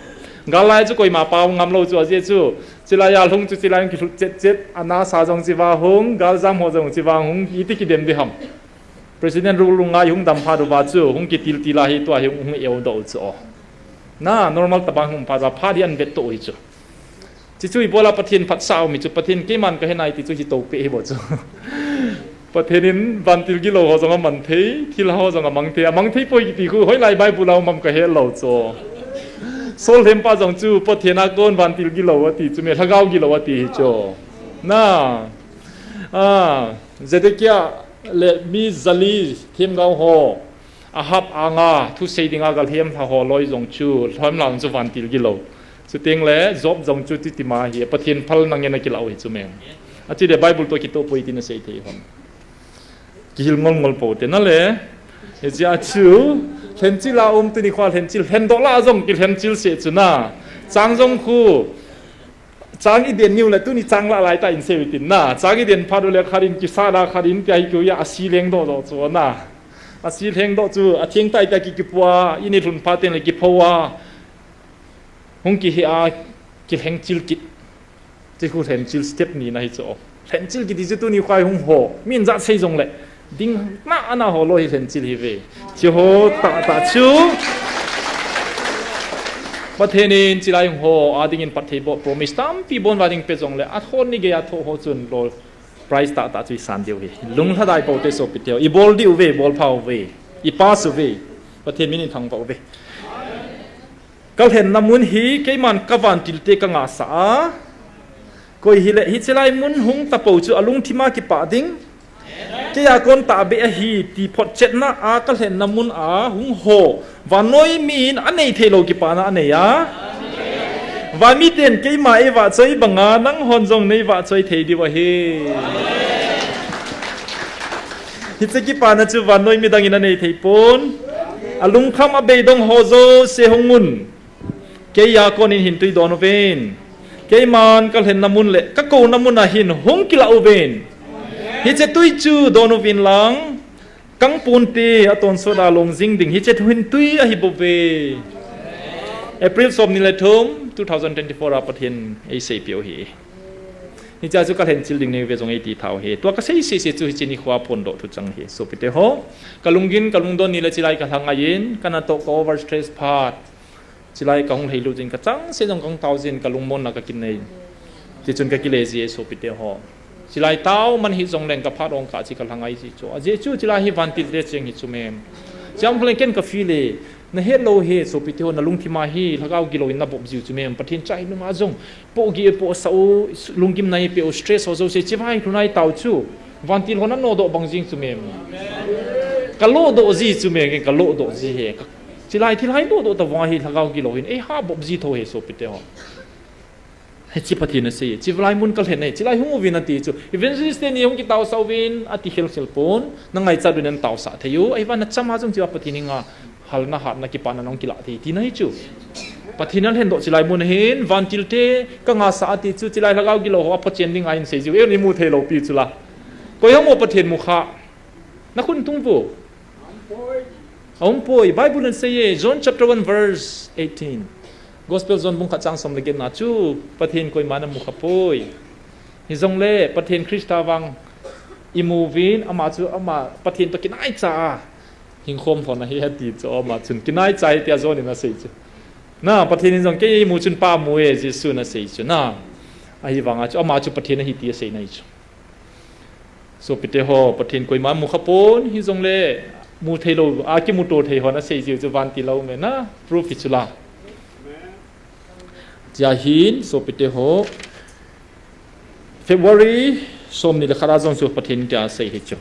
Gal lai chu koima pao ngam lou chu ajeh chu. Chulai a lhung chu chulai hung kilhut chet chet, ana sa jong chuva hung, galjam ho jong chuva hung, iti kidem ding ham. President rule lunga ihung dam phat uva chu, hung kitil til a hi tua hi hung, hung eu doh u chu o. Na, normal tabang hung phat uva, phat hi an vet toh u hi chu. Chuchu ibola Pathen phatsah u mi chu, Pathen keiman kahe nai ti chu hi toh peh hi bou chu. Pathen in vantil gilou ho jong aman thei, thil ho jong amang thei, amang thei poi kiti khu, hoilai Bible a um am kahe lou chu. Saul lhempa jong chu, Pathen a kon vantil gilou ati chu, me lhagao gilou ati hi chu. Na, a, Zedekiah le mi jali themgao ho, Ahab anga thusei dinga galhem lha ho loi jong chu, lhom lang chu vantil gilou. Chuteng le Job jong chu titima hi, Pathen phal nang ngen a kilah u hi chu meng. Achi le Bible toh kitoh poi tin asei thei hon. Kihil ngol ngol pou te na le. Hichea chu, lhenchil a um tuni kho a lhenchil, lhendoh lah jong kilhenchil seh chu na. Chang jong khu, Chang i den niu le tuni chang lah lai ta in sei u tin na. Chang i den phat u le khat in kisa la khat in tia hi keu ya a si leng doh doh chu na. A si leng doh chu a theng tai tia ki kipua, i ni lhun phat teng le kipho a. Hung kihe a kilhengchil kit. Ti khu lhenchil step ni na hi chu. Lhenchil kiti chu tuni khoi hung ho. Min ja sei jong le. Ding na ana ho loi hi lhenchil hi ve. Chi ho tah tah chu. Pathen in chilai hung ho, a dingin phatthei boh promise tampi bon va ding pe jong le, a thon ni gei a thoh ho chun lol. Prize tahtah chu isan diu hi. Lunglhadai pou te sopite ho. Ibol diu ve, bol phau ve. Ipass uve. Pathen min in thangvah uve. Kalhenna mun hi keiman kavantil te kangahsah a. Koi hile, hiche lai mun hung tapou chu alungthima kipah ding. Keiya kon tahbeh ahi ti photchetna a kalhenna mun a hung ho. Vannoi min anei theilou kipana anei a. Vanmi ten keima eivahchoi banga nanghon jong neivahchoi thei diu ahi. Hiche kipana chu vannoi midang in anei thei pon. Alungkham abeidong ho jouse hung un. Keiya konin hin tui don uvin. Keiman kalhenna mun le kakouna mun a hin hung kilah uvin. Hiche tui chu don uvin lang. Kangpon te atonsot a long jing ding hiche hin tui ahi bouve. April somni le thum, two thousand twenty-four a Pathen eiseipeh u ahi. Hichea chu kalhen chil ding neiuve jong eiti thau ahi. Tua kasei sese chu hiche nikhoa phondoh thuchang ahi. Sopite ho, kalunggin, kalungdon ni le chilai kalhangaiyin, kanatoh ka overstress phat. Chilai kahung lhailut jin kachangseh jong kahung tao jin kalungmonna kakinei. Tichun kakile ji e sopite ho. Chilai tao man hijongleng kaphat ong kah chu kalhangai ji chu. Ajeh chu chilai hi vantil te cheng hi chu mem. Cham kholeng ken kafeel e. Nahet lou hi sopite ho nalungthima hi lhagao gilou in nabop jiu chu mem. Pathen chai nunga jong pohgih e pohsah u lunggim neipeh u stress ho jouse chivai lhunai tao chu. Vantil ho nanodoh bang jing chu mem. Kalodoh ji chu mem ken kalodoh ji hi. Chilai thilhai dohdoh tavang ahi lhagao gilou hin eihabop ji tho hi sopite ho. Hiche Pathen asei, chilai mun kalhen e, chilai hung uvin ati chu. Evangelist teni hung kitaosah uvin ati khelkhel pon, nangaichat uvin nataosah thei u, ahivang nachama jong chua Pathen henga halna hatna kipana nahung kilah thei tina hi chu. Pathen alhendoh chilai mun ahin, vantil te kangahsah ati chu, chilai lhagao gilou ho aphochen dinga ahin sei jiu, eiho imu theilou pi chu la. Koi ham o Pathen mukha. Nakhut tung vo. Aumpoi. Bible in asei e, John chapter one verse eighteen. Gospel John bung khat chang som le get na chu, Pathen koiman amukhapoi. Hijongle, Pathen Christa vang imu uvin, ama chu, ama Pathen toh kinaicha a hingkhom lhon ahi ati chu, ama chun kinaicha ahi tia John in asei chu. Na, Pathen in jong kei imu chun Pa amu e, Jesu in asei chu. Na, ahivanga chu, ama chu Pathen ahi ti aseina ahi chu. Sopite ho, Pathen koiman mukhapon hijongle, mu theilou, akimuto thei hon asei jiu chu vantil a um e na, proof hi chu la. Tia hin, sopite ho, February somni le khat a jong chu Pathen in tia asei hi chu.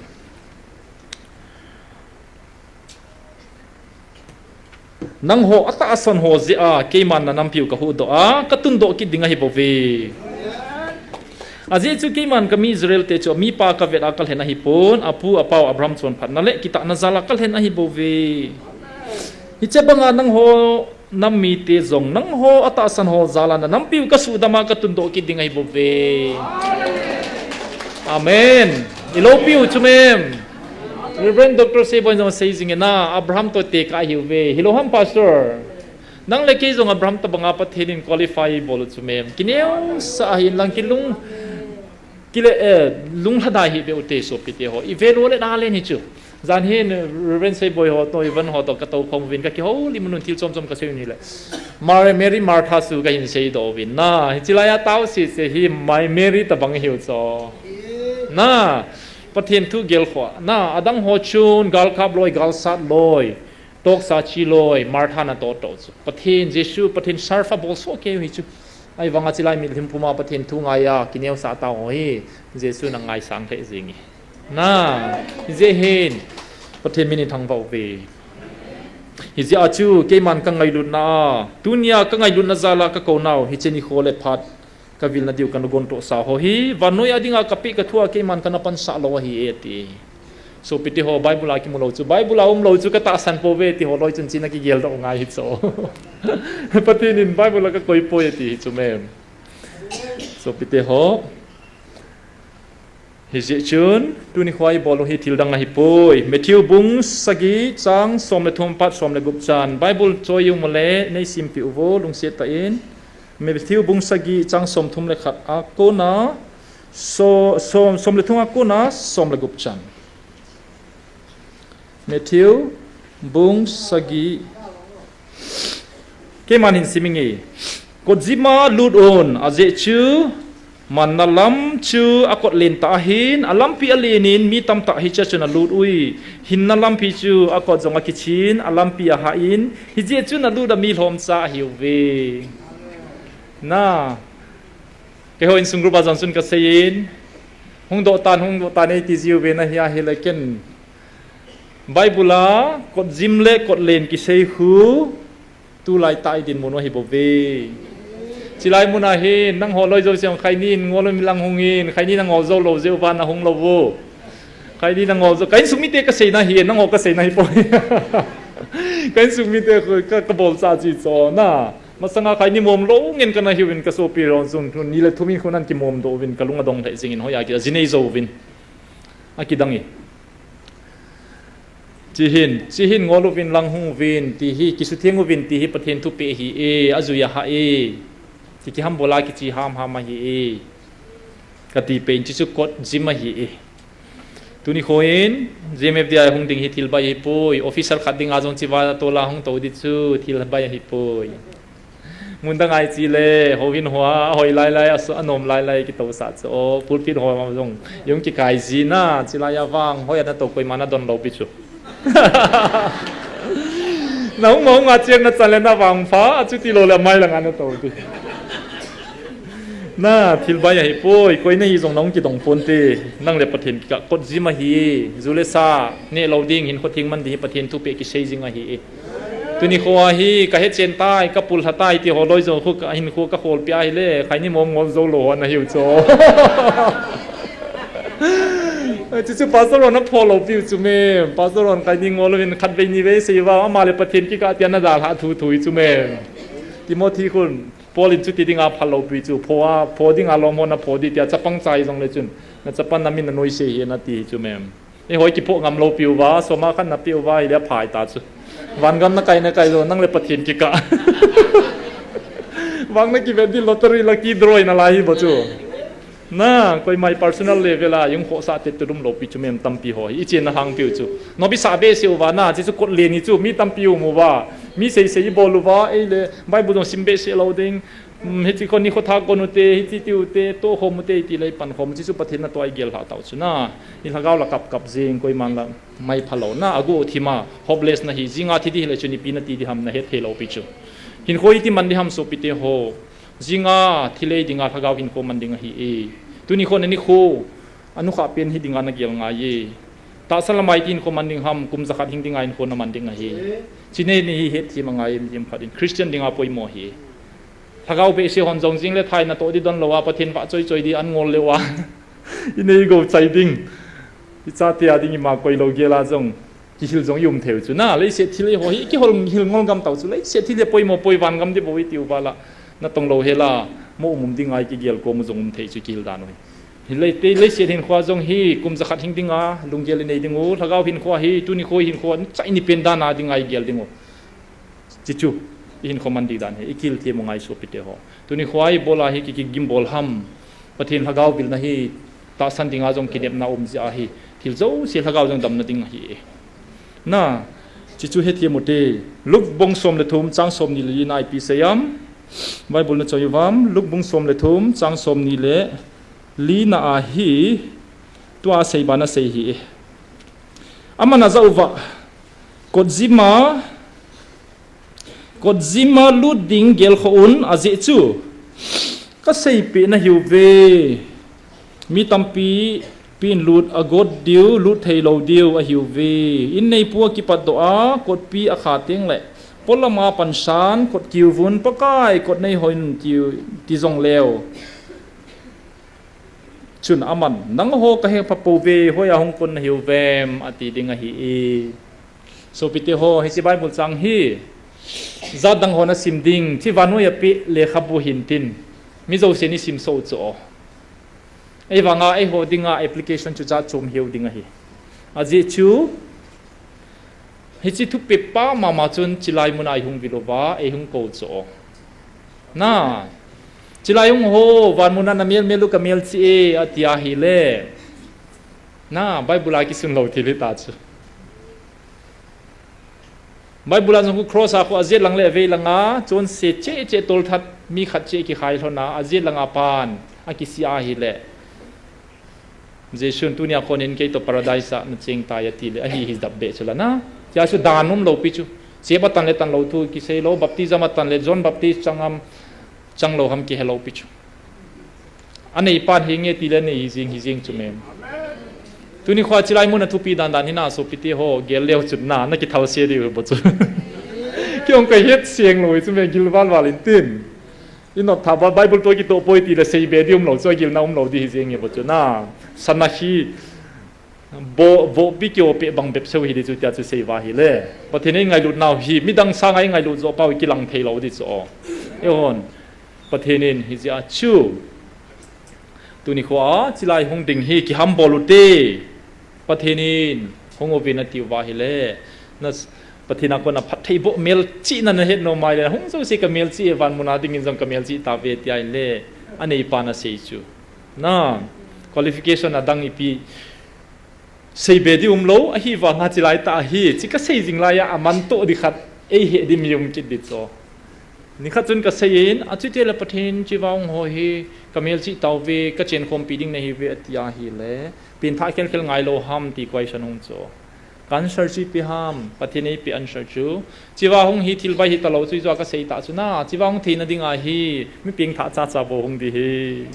Nangho atahsan ho jeh a, keiman nanampiu kahuhdoh a, katundoh kit ding ahi bouve. Ajeh chu keiman kami Israel te chu amipa kavet a kalhen ahipon, apu apau Abraham chonphatna le kitahna jal a kalhen ahi bouve. Hiche banga nangho nam mite jong nangho atahsan ho jal a nanampiu kasuhdam a katundoh kit ding ahi bouve. Amen. Iloupiu chu mem. Reverend Doctor Seiboi jong asei jing e na, Abraham toh tekah ahiuve. Hilou ham Pastor. Nang le kei jong Abraham tobanga Pathen in qualify bol u chu mem. Kineosah ahin lang kilung, kile, eh, lunglhadai hih beh u te sopite ho. I value le na len hi chu. Jan hin, eh, Reverend Seiboi ho toh, Ivan ho toh, katou khom uvin, kakihoulim un thil chom chom kasei un hile. Mar-, Mary Martha chu kahin seidoh uvin. Na, hiche laiya tao sese hi, my Mary tobang ahiu chu. Na, Pathen thu gelkhoh. Na, adang ho chun, galkap loi, galsat loi. Toksa chi loi, Martha natoh toh chu. Pathen, Jesu, Pathen serve abol soh kei u hi chu. Ahivanga chilai mitlhi puma Pathen thu ngaiya, kineosah tao ho hi, Jesu in angaisang lheh jing e. Na, hijeh hin, Pathen min in thangvah uve. Hijeh a chu, keiman kangailutna a, tunia kangailutna jal a kakounau, hiche nikho le phat, kavilna diu kana gontohsa ho hi, vannoi a dinga kapeh kathua keiman kana pansah lou ahi e ti. Sopite ho, Bible a kimu lou chu, Bible a um lou chu katahsan pouve ti ho loi chun china kigeldoh ngai hi chu. Pathen in Bible a kakoi poi ati hi chu mem. Sopite ho. Hijeh chun, tuni khoa ibol u hi thil dang ahipoi. Matthew bung sagi chang som le thum pat som le gup chan. Bible choi u mole, nei simpeh uvo, lungset tah in. Matthew bung sagi chang som thum le khat a kona, so, som, som le thum a kona, som le gup chan. Matthew bung sagi. Keiman hin sim inge. Kotjima lut un, ajeh chu Manna lam chu akot len tah ahin, alampi alen in mi tamtah hiche a chun alut ui. Hinna lampi chu akot jong akichin, alampi ahah in, hiche a chun alut a mi lhomcha ahiuve. Na, keiho insung group a jong chun kasei in, hung doh tan, hung doh tan eiti jiuve, na hi ahile ken Bible a kot jim le kot len kisei khu, tulai tah idinmun u ahibouve. Chilai mun a hin nangho loi jouse jong khaini in ngol uvin lang hung in, khaini in angol jou lou jeh uva nahung lou u. Khaini in angol jou, ka insung mite kaseina hi, nangho kaseina hipoi. Ka insung mite khu ka, kabol cha chu chu na. Masanga khaini mom lou ngen kana hiuvin, kasopi ho jong ni le thum in khu nan kimom doh uvin, kalung adong lheh jing in, hoiya ki, aji nei jou uvin. Akidang e. Chihin, chihin ngol uvin lang hung uvin, ti hi, kisutheng uvin, ti hi Pathen thupeh ahi e, ajui ahah e. Ti kiham bol a kichi hamham ahi e. Kati pen, chichu kot jim ahi e. Tuni kho in, G M F D I hung ding hi thil bai ahipoi, officer khat dinga jong chiva tola hung tou di chu thil bai ahipoi. Mun dang a ichi le, houin hoa, ahoi lailai, aso, anom lailai, kitousah chu. O, pulpit hoa jong, jong kikai ji na, chilai a vang, hoiya natou koima nadon lou pi chu. Nahung, nahung a cheng nachan le navangpha, achuti lou le amai langa natou pi. Na, thil bai ahipoi, koi nahi jong nahung kidong ponte, nang le Pathen kikah kot jim ahi, ju le sa, neh lou ding, hinkho theng man ding hi Pathen thupeh kisei jing ahi e. Tuni kho a hi, kahechen tai, kapul lha tai, ti ho loi jong khu, kahinkho kakhol pi ahile, khaini mom ngol jou lou ho nahiu chu. Chuchu pastor hon apho lou piu chu mem. Pastor hon khaini ngol uvin khatvei nivei sei uva, ama le Pathen kikah tia nadalhah thuthu hi chu mem. Timothy khun, Paul in chuti dinga phal lou pi chu, pho a, pho dinga lom ho napho di tia, chapang chai jong le chun, nachapa namin nanoise hi nati hi chu mem. Eihoi kiphoh ngam lou piuva, soma khat napeh uva, ahile aphai ta chu. Vangam nakai nakai lou, nang le Pathen kikah. Vang nakivet di lottery lucky draw nalai hi bou chu. Na, koima personal level a, jong khohsah tet tet um lou pi chu mem tampi ho hi. Ichenna hang piu chu. Nobisa behseh uva na, chuchu kot len hi chu, mi tampi um uva. Mi seisei ibol uva, eile, Bible jong sim behseh lou ding. Hmm, hichi kho nikho tha kon ute, hichi ti ute, tohkhom ute, ti lei pankhom, chuchu Pathen natoh a igel lhah tau chu na. Ilhagao la kapkap jing, koiman la mai phalou na, agu thima, hopeless nahi, jinga thi di hile chu nipi nati di ham nahet thei lou pi chu. Hinkho iti man di ham sopite ho. Jinga thi lei dinga lhagao hinkho man ding ahi e. Tuni kho nanikho, anukha pen hi dinga nagel ngai e. Tahsa lama iti hinkho man ding ham, kum jakhat hing dinga hinkho naman ding ahi. Chine ni hi het thim angai em, em khat in Christian dinga poimo hi. Lhagao behseh hon jong jing le thai natoh di don lou a, Pathen vahchoi choi di an ngol leu a. Inei gou chai ding. Ichate a ding ima koi lou gel a jong. Kihil jong ium thei u chu na, leiset thil eiho hi, kihol hil ngol gam tau chu, leiset thil hi poimo poi vangam di bou iti uva la. Natong lou hela, mo um um ding ai kigel kom u jong um thei chu kihil dan u hi. Hi lei, te leiset hinkho jong hi, kum jakhat hing dinga, lunggel inei ding u, lhagao hinkho hi, tuni kho hinkho, chai ni pen dan a dinga igel ding u. Chuchu, ihinkho man di dan hi, ikil thim u ngai sopite ho. Tuni kho a ibol a hi ki, kigim bol ham. Pathen lhagao vilna hi, tahsan dinga jong kinepna um jeh ahi. Thil jouse lhagao jong damna ding ahi. Na, chuchu hethem ute. Luke bung som le thum chang som ni le li na ipi sei am. Bible nachoi uvam, Luke bung som le thum chang som ni le li na a hi, tua sei bana sei hi. Aman ajah uva, kotjima, kotjima lut ding gelkhoh un, ajeh chu kaseipeh nahiuve. Mi tampi pi in lut agot diu, lut thei lou diu ahiuve. In neipu akipatdoh a, kotpi akha teng le, polam a pansan, kot kiuvun, Pakai, kot neihoi in tiu, ti jong leu. Chun aman, nangho kahe pha pouve, hoiya hung kon nahiuvem, ati ding ahi e. Sopite ho, hiche Bible chang hi, jat dang hon asim ding, hiche vannoi a peh lekhabu hintin, mi jousen isim soh u chu. Eivanga, eiho dinga application chu jat chom hiu ding ahi. Ajeh chu, hiche thupeh pa mama chun chilai muna ihung vil uva, eihung kou chu. Na, chilai hung ho, van muna namel mel u kamel cheh e, ati ahile. Na, Bible a kisun lou thil hita chu. Bible a jong khu cross a khu ajet lang le avei langa, chonse cheh cheh tolthat mi khat cheh kikhai lhona, ajet langa pan, Akisih ahile, Jesun tunia konin kei toh paradise a nacheng tai atile, ahi hi dap be chu la na. Tia chu dan umlou pi chu. Seba tan le tan lou thu kisei lou, baptism a tan le John Baptist chang am, chang lou ham kihe lou pi chu. Anei pan hi nge tile nei hi jing hi jing chu mem. Tuni khoa chilai mun a thupi dan dan hi na sopite ho, gel leu chun na, nakithal se diu bo chu. Kiong ka het seng lou chu me gil val val in tin. Inop tha ba Bible toh kitoh poi tile sei be di umlou chu, gilna umlou di hi jing e bo chu na. Sana hi bo, bo pi kio pe bang bep seu hi di chu tia chu sei va hile. Pathen in ngailut nau hi, midang sanga ingailut jo pau kilang thei lou di chu o. Ehon. Pathen in hi jia chu. Tuni khoa chilai hung ding hi kiham bol u te. Pathen in hung uvin atiu va hile. Na s-, Pathen a kona phatthei boh melchihna nahet nom ahile, hung jouse ka melchih e, van muna dingin jong ka melchih tave tia hile, anei pan asei chu. Na, qualification adang ipi sei be di umlou, ahivanga chilai tah hi, chi kasei jing laiya, aman toh di khat, eihe di mi um kit di chu. Nikhat chun kasei in, achuti le Pathen in chivang ho hi, ka melchih tauve, ka chenkhompi ding nahiuve, ati ahile, pengthah khelkhel ngailou ham ti question hung chu. Ka answer chu ipi ham, Pathen in eipeh answer chu. Chiva hung hi thil bai hitalou chu ijou a kasei tah chu na, chiva hung theina dinga hi, mi pengthah chacha bou hung di hi.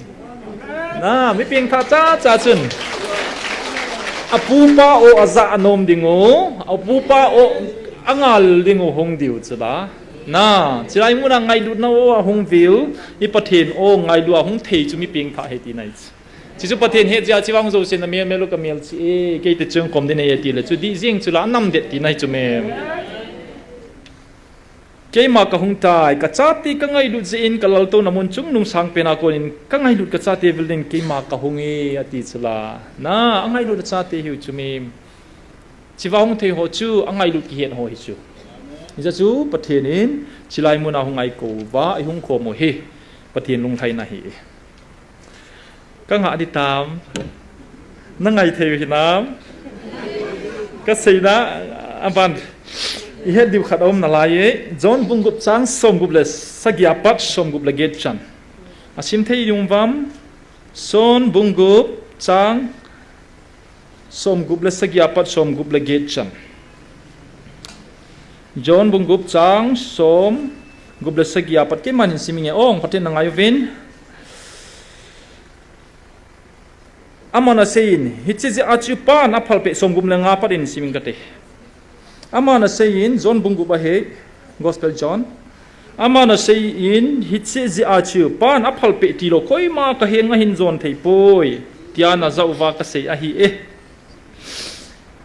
Na, mi pengthah chacha chun. Apupa o aja anom ding u, apupa o angal ding u hung diu chu la. Na, chilai muna ngailutna o ahung viu, i Pathen o ngailu ahung thei chu mi pengthah hi tina hi chu. Chuchu Pathen hetjia chivang jouse na melmel u ka melchih e, kei te chengkhom ding e tile chu dih jeng chu la, anam det tina hi chu mem. Keima kahung tai, ka chate ka ngailut jeh in ka laltouna mun chungnung sangpen a konin ka ngailut ka chate vil dingin keima kahung e, ati chu la. Na, angailut achate hiu chu mem. Chiva hung thei ho chu, angailut kihen ho hi chu. Hijeh chu Pathen in, chilai muna hung ngaikou uva, ihung khom u hi. Pathen lunglhaina hi. Ka ngah di tam. Na ngai thei u hinam. Ka seina, aban. Ihet diu khat aum nalai e. John bung gup chang somgup le sagi apat somgup le get chan. Asim thei ding uvam. John bung gup chang somgup le sagi apat somgup le get chan. John bung gup chang somgup le sagi apat keiman hin sim inge, ong, Pathen na ngai uvin. Aman aseiyin, hiche jeh a chu Pan aphalpeh, somgup le nga pat in sim inge kati. Aman aseiyin, John bung gup ahi, Gospel John. Aman aseiyin, hiche jeh a chu Pan aphalpeh tilou, koima kahenga hin jon thei poi, tia najah uva kasei ahi e.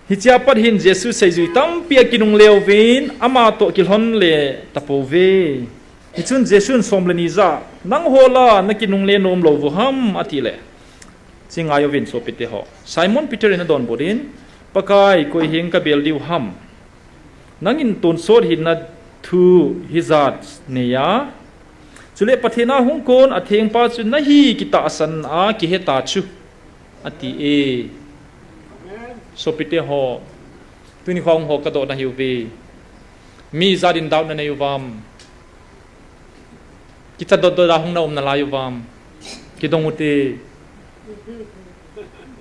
Hichea pat hin Jesu seijui tampi akinungle uvin, ama toh kilhon le tapouve. Hichun Jesun som le ni jah a, nangho la nakinungle nom lou u ham, atile. Chu ngai uvin sopite ho. Simon Peter in adonbut in, Pakai, koi heng kabel diu ham. Nangin tonsot hinna thu hijat neiya. Chule Pathen a hung kon athengpa chu nahi kitahsan a kihe ta chu. Ati e. Sopite ho. Tuni khong ho kadoh nahiuve. Mi jat in doubt nanei uvam. Kicha dot dot a hung na um nalai uvam. Kidong ute.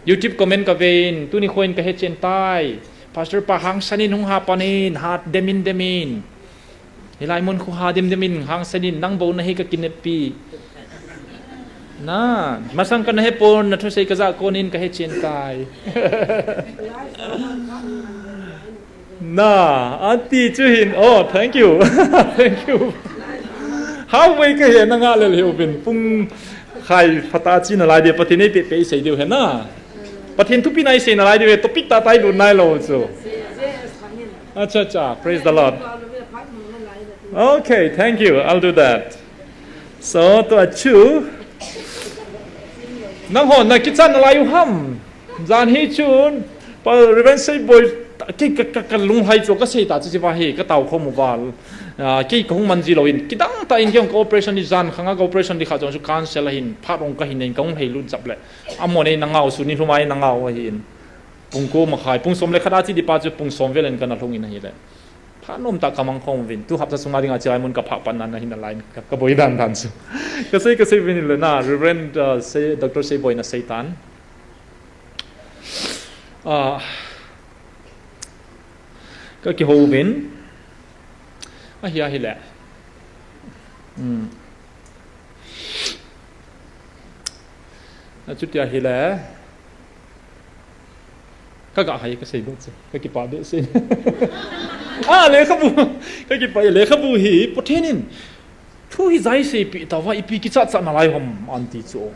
YouTube comment kaven, tuni khoin kahechen tai. Pastor pa hangsan in hung hapan in, hat demin demin. Hilai mun khu ha dem demin, hangsan in nang bou nahi kakineppi. Na, masang kanahe pon, nathusei kajah konin kahechen tai. Na, ati chu hin. Oh, thank you. Thank you. Halfway kahe nanga lel hiuvin pung khai phatah a che nalai diu, Pathen in eipeh peh isei diu hena. Pathen thupi na isei nalai diu he, topic tah tah ilut nailou chu. Acha, acha. Praise the Lord. Okay, thank you. I'll do that. So, to achu. Nangho, nakichat nalai u ham. Jan hi chun, pa Reverend Seiboi, kei ka, ka, kalunghai chu kasei ta chu chiva hi, katao khom uva. Ah, kei kahung man ji louvin, kidang tah in kei hung ka operation di jan khanga ka operation di kha chun chu cancel ahin, phat hung kahin nei kahung heilut jap le. Amon eina ngah u chu nilhum a eina ngah u ahin. Pung ko makhai, pung som le khat a che di pa chu pung som vel in kana lhung in ahile. Thanom tah kamang khom uvin. Tu hapta sunga dinga chilai mun kaphah pan nan ahin alai in ka, kaboi dan dan chu. Kasei, kasei uvin le na, Reverend, uh, sei, Doctor Seiboina seitan. Ah, kakihou uvin. Ahi, ahile. Hmm. Achuti ahile. Kaga hai kasei ding chu. Kakipah behseh. Ah, lekhabu. Kakipah e, lekhabu hi Pathen in thu hijat seipeh tauva, ipi kichat chat nalai ham anti chu.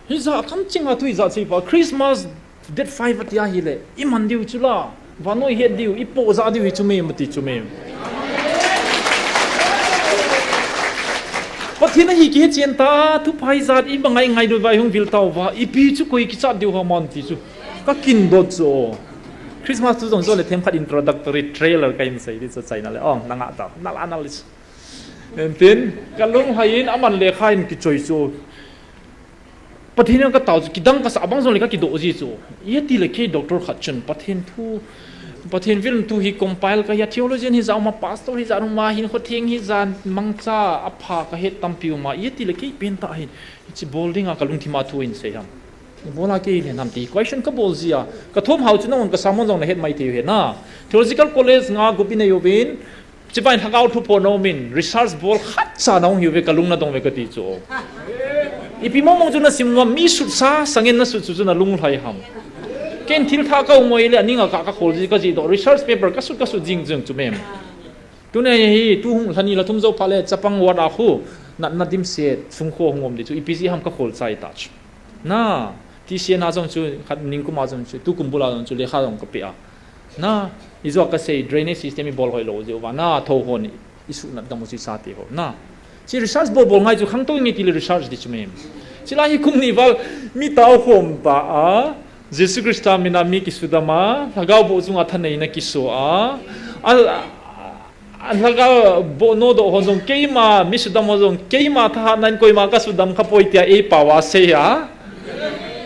Hijat kamchinga thu hijat seipeh. Christmas date five ati ahile, iman diu chu la. Vannoi het diu, ipoh jah diu hi chu mei, mati chu mei. Pathen ahi kihe chen ta, thupha hijat, iba ngai ngai diu vai hung vil tauva, ipi chu koi kichat diu ham anti chu. Kakindot chu. Christmas tu jong jole themkhat introductory trailer kahin sei di chu chaina le. Oh, nanga ta, nala nali. Entin, kalunglhai in aman lekha in kichoi chu. Pathen in katao chu, kidang kasah abang jongle kakidoh ji chu. Iti le kei doctor khat chun, Pathen thu, Pathen vil thu hi compile kahi a, theologian hijat um a, pastor hijat um a, hinkho theng hijat mangcha apha kahet tampi um a, iti le kei pen tah hin, hiche bol dinga kalungthim a thu ahin sei ham. Ibola kei le nam ti, question kabol ji a, kathom hao chu nanghon ka sermon jong nahet mai thei u ahi na. Theological College nga gup inei uvin, Chibai lhagao thupha na umin, research bol khatcha nahung hiuve kalung nadong uve kati chu. Ipi mong mong chu nasim uva, mi sutsa, sangen nasut chu chu nalunglhai ham. Ken thil thah kaum uva ahile, aninga ka, kakhol ji, kajih doh, research paper kasut, kasut jing jing chu mem. Tuni hi, tu hung lhani lha thum jou phat le, chapang ward a khu, natna dimset, sungkho hung um di chu, ipi jeh ham kakhol chai ta chu. Na, T C N a jong chu, khat ningkum a jong chu, tukum bul a jong chu, lekha jong kapeh a. Na, ijou kasei drainage system ibol hoi lou jeh uva, na, tho hon isuhnat dam u chu isate ho. Na, chi research bol bol ngai chu khangtou inge tile research di chu mem. Chilai hi kum ni val mi tao khom ta a, Jesu Christa mina mi kisudam a, lhagao boh chunga thaneina kiso a, a, a, a lhagao boh nodoh hon jong keima, mi sudam hon jong keima thahatna in koima kasudam khapoi tia eipao a sei a.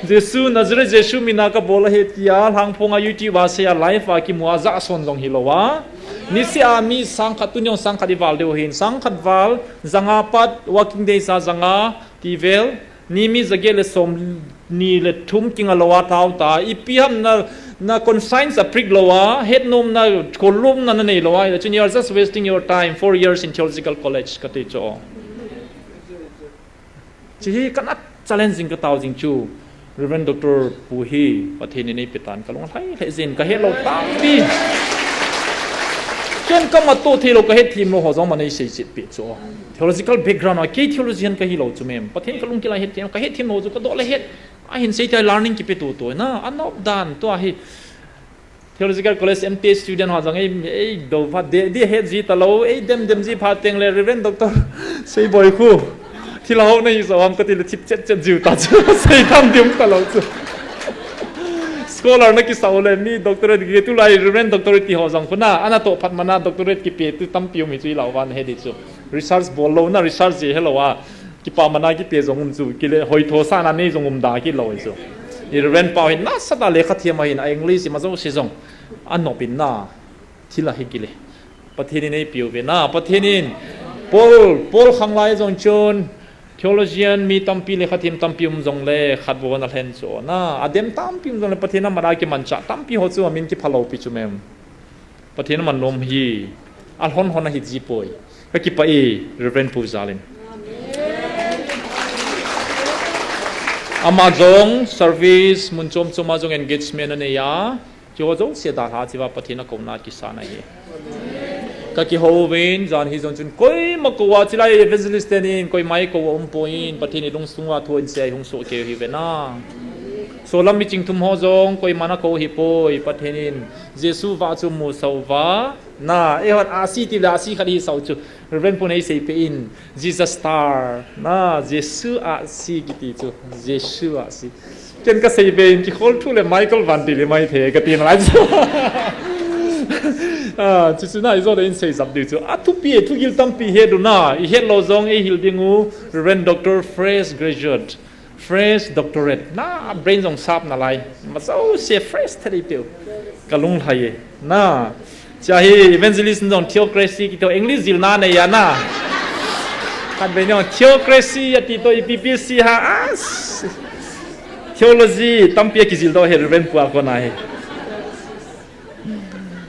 Jesu, Nazareth Jesu mina kabol ahi tia, lhangphong a YouTube a sei a, live a kimu a, jahson jong hilou a. Niseh a mi sang khat, tuni jong sang khat ival diu ahin, sang khat val, janga pat, working days a janga, tivel, ni mi jaget le som ni le thum kinga lou a tao ta, ipi ham na, na conscience a prick lou a, hetnomna, kholomna nanei lou a, chun you are just wasting your time, four years in theological college, kati chu. Chi hi kana challenge jing katao jing chu, Reverend Doctor Pu hi Pathen in eipe tan kalung lhai lhai jin kahet lou tampi. Ken kamat to thei lou kahet them lou ho jong man eisei chet peh chu. Theological background a kei theologian kahi lou chu mem. Pathen kalung kila het them, kahet them lou chu kadoh le het. Ahin sei tia learning kipe tu tu na, anop dan tua hi. Theological College M T student ho jong ei, eidou phat, de, de het ji talou, eidem dem ji phat teng le Reverend Doctor Seiboi khu. Thil hao nahi jo ham kati le thip chet chet jiu ta chu. Sei tham dim talou chu. Scholar nakisah u le mi doctorate degree tulai Reverend Doctor ti ho jong khu na, ana toh phat mana doctorate kipe tu tampi um hi chu ilau van he di chu. Research bol lou na research ji helou a. Kipa mana kipe jong um chu, kile hoitho sana nei jong um da kilou chu. I Reverend Pau hin nasatah a lekha them ahin, a English ima jouse jong anop in na, thil ahi kile. Pathen in eipe uve na, Pathen in Paul, Paul khanglai jong chun, theologian mi tampi lekha them tampi um jongle, khat bou ana lhen chu na, adem tampi um jongle, Pathen amat a kimanchah tampi ho chu amin kiphalou pi chu mem. Pathen aman nom hi, alhon hon ahi ji poi. Kakipah e, Reverend Pu jal in. Ama jong service mun chom chom a jong engagement anei a. Chu jouse dalha chiva Pathen akouna kisan ahi. Kakihou uvin, jan hi jong chun koima kou a chilai evangelist tenin koima eikou a um poi in, Pathen in lungsung uva thu ahin sei a eihung soh kei u ahi ve na. Solam miching thum ho jong koiman akou ahi poi, Pathen in Jesu vah chu musah uva, na, eihon ahsi ti le ahsi khat hi sau chu. Reverend Pu in eisei peh in, Jesus Star, na, Jesu ahsi kiti chu, Jesu ahsi. Ken kasei be in, kikhol thu le Michael Van ti le mai the, kati nalai chu. Ah, chu chu na, ijo le in sei jap diu chu. Athupi, thugil tampi het u na, ihet lou jong eihil ding u, Reverend Doctor Fresh Graduate. Fresh doctorate. Na, brain jong sap nalai. Ima jouse fresh thei dei peu. Kalung lhai e. Na. Cha hi evangelist jong theocracy kiti English jilna nei ana. Khatvei jong theocracy ati to ipi pi si ha. As. Theology tampi kijil doh he Reverend pu a kona hi.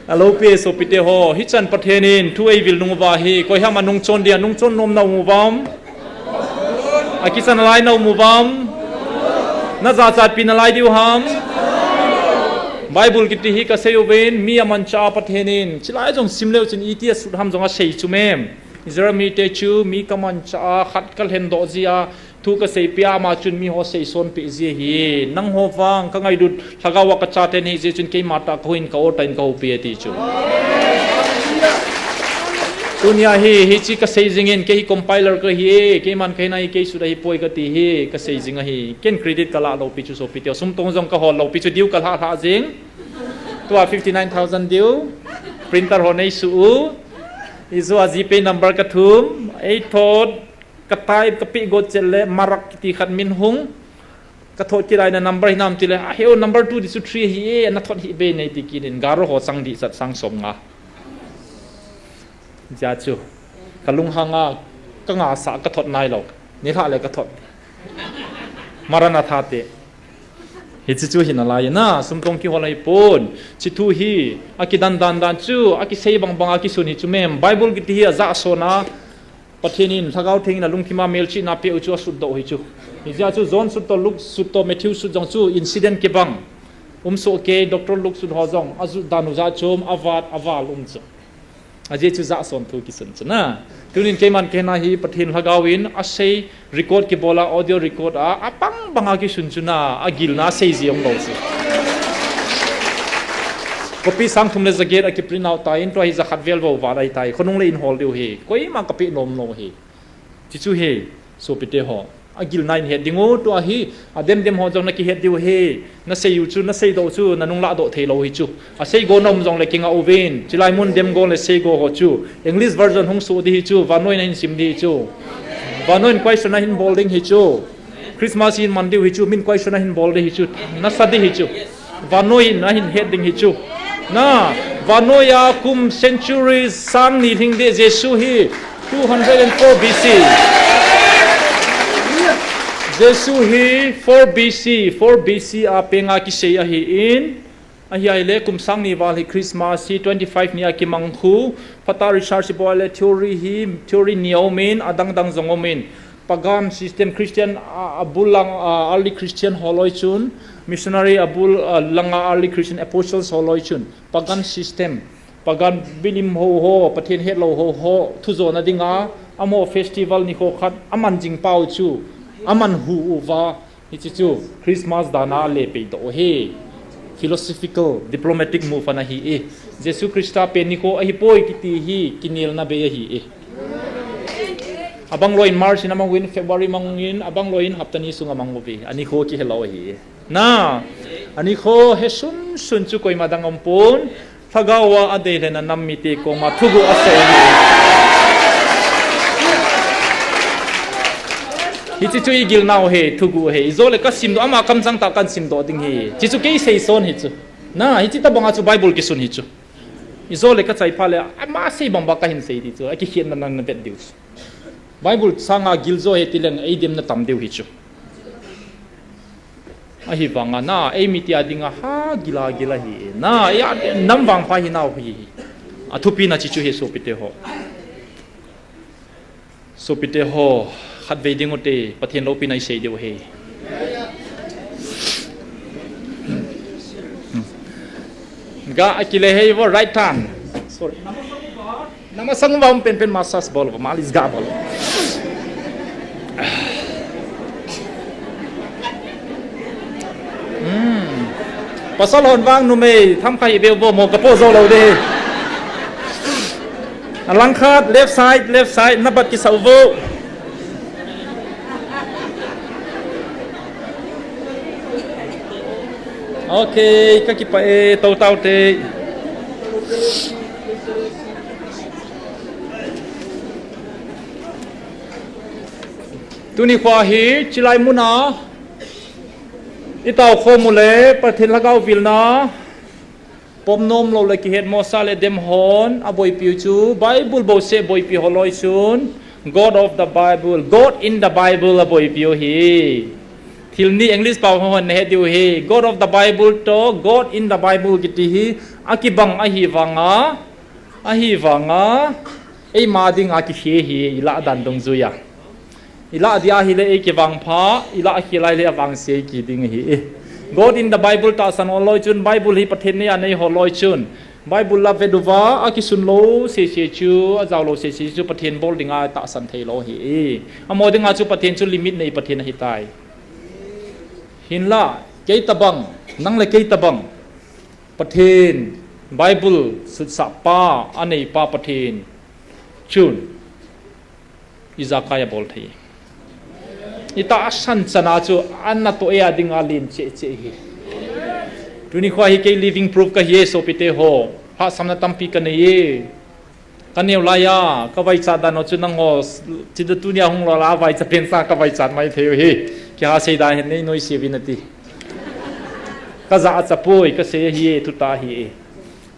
Alopi sopite ho, hichan Pathen in thu eivil nung uva hi, koiham anung chon dia, nung chon nom nau mu vam. Akisan alai nau mu vam. Na jachat pi nalai diu ham. Bible kiti hi kasei uvin, mi amancha a Pathen in, chilai jong sim leu chun iti asut ham jong asei chu mem. Israel mite chu, mi kamancha a, khat kalhen doh jia, thu kasei pia ama chun mi ho sei son pi jia hi. Nang ho vang, kangailut, lhagao a kachate nei jia chun keima tah kahuin ka ota in kahupi ati chu. Tunia hi, hichi kasei jingin, kei hi compiler kahi, keiman kahi nai, kei suda hi poi kati hi, kasei jing ahi. Ken credit kala lou pi chu sopite ho, sum tong jong kahol lou pi chu diu kalha lha jing. Tua fifty nine thousand diu, printer ho nei su u, ijo a GPay number kathum, ei thot, katai, kapi got chel le, Marak kiti khat min hung, kathot kilai na number hinam tile, aheo number two di chu three hi e, nathot hi be nei ti kinin, garo ho chang di sat sang som nga. Jia chu, kalung hanga, kanga sa, kathot nai lou, ni lha le kathot. Maranatha te. Hichi chu hi nalai na, sum tong kihol ahi pon. Chi thu hi, akidan dan dan chu, akisei bang bang akisun hi chu mem. Bible kiti hi aja sona, Pathen in lhagao theng in alungthim a melchihna pe u chu asut doh hi chu. Hijia chu John sut to, Luke sut to, Matthew sut jong chu incident kibang. Um so ke, Doctor Luke sut ho jong, ajut dan u ja chom, avat, aval um chu. Ajeh chu ja son thu kisun chu na. Tunin keiman kena hi Pathen lhagao in asei record kibola audio record a, apang banga kisun chu na, agilna sei ji ong lo chu. Copy sang thum le jaget akiprint out ta in tua hi ja khat vel vo val ahi tai. Khonung le in hol diu hi. Koima kape nom lo hi. Chi chu hi, sopite ho. Agilna in het ding u tua hi, adem dem ho jong na kihet diu hi, na sei u chu, na sei doh chu, na nung lah doh thei lo hi chu. Asei go na um jong le kinga uvin, chilai mun dem go le sei go ho chu. English version hung su di hi chu, vannoi na hin sim di hi chu. Vannoi in question na hin bol ding hi chu. Christmas hin man diu hi chu, min question na hin bol di hi chu. Na sa di hi chu. Vannoi in ahin het ding hi chu. Na, vannoi a kum century sang ni lhing de Jesu hi two hundred and four B C. Jesu hi four B C, four B C a penga kisei ahi in. Ahi ai le kum sang ni val hi Christmas hi twenty-five ni a kimang khu. Father Richard Siboi le theory hi, theory ni a um in, adang dang jong um in. Pagan system, Christian a, abul lang, a, early Christian holoi chun, missionary abul, a, langa early Christian apostles holoi chun, pagan system, pagan bilim ho ho, Pathen het lo ho ho, thu jona dinga, amaho festival ni ho khat, aman jing pau chu, aman hu uva, hichi chu, Christmas dana le pei doh hi, philosophical, diplomatic move ana hi e, Jesu Christa pen ni ho ahi poi kiti hi, kinelna bei ahi e. Abang loi in March in amang uvin, February mang in, abang loi in hapta ni sunga mang uve. Ani kho kihe lou ahi. Na, ani kho he sun sun chu koima dang um pon. Lhagao a adei le na nam mite koma thugu asei. Hichi chu igil nau he, thugu he. Ijo le kasim doh, ama kamchang ta kan sim doh ding hi. Chi chu kei sei son hi chu. Na, hichi tabanga chu Bible kisun hi chu. Ijo le kachai pha le, ama sei bang ba kahin sei di chu. Akikhen na nan vet diu chu. Bible sanga giljo he tileng eidemna tam deu hi chu. Ahivanga na, eimite a dinga ha gila gila hi. Na, eia nam vangpha hi nau hi. Athupina chi chu hi sopite ho. Sopite ho, khatvei ding ute, Pathen loupina isei deu hi. Ga akile hei vo right hand. Sorry. Namasang uva um penpen massage bol uva, malis ga bol. Hmm. Pasal hon vang numei, tham kha hi beu vo mo kapo jo lou de. Alang khat, left side, left side, nabat kisa uvo. Okay, kakipah e, tou tau te. Tuni khoa hi, chilai muna, itao khom u le, Pathen lhagao vilna, Pom nom lou le kihet mo sa le dem hon, aboipiu chu, Bible bouseh boipi ho loi chun, God of the Bible, God in the Bible aboipiu hi. Thil ni English pao hon nahet diu hi, God of the Bible to, God in the Bible kiti hi, akibang ahi vanga, ahi vanga, eima dinga kihe hi, ilah dan dungjuia. Ilah dia hile ei kivangpha, ilah khel a hile avangse kiding ahi. God in the Bible tahsan ho loi chun Bible hi Pathen neia nei ho loi chun. Bible la veduva, akisun lou sese chu, ajao lou sese chu Pathen bol dinga tahsan thei lou hi. Amo dinga chu Pathen chu limit nei Pathen ahitai. Hinla, kei tabang, nang le kei tabang. Pathen, Bible sutsah pa, anei pa Pathen. Chun. Ijakai abol thei. Itahsan chana chu anatoh e adinga len cheh cheh hi. Tuni khoa hi kei living proof kahi e sopite ho. Lhahsamna tampi kanei e. Kaneo laiya, kavaichat dan ho chu nangho, chida tunia hung lou la, vaichat pen sa kavaichat mai thei u hi. Kiha sei dan hin nei noise uvin ati. Kajah a chapoi, kasei ahi e, thutah ahi e.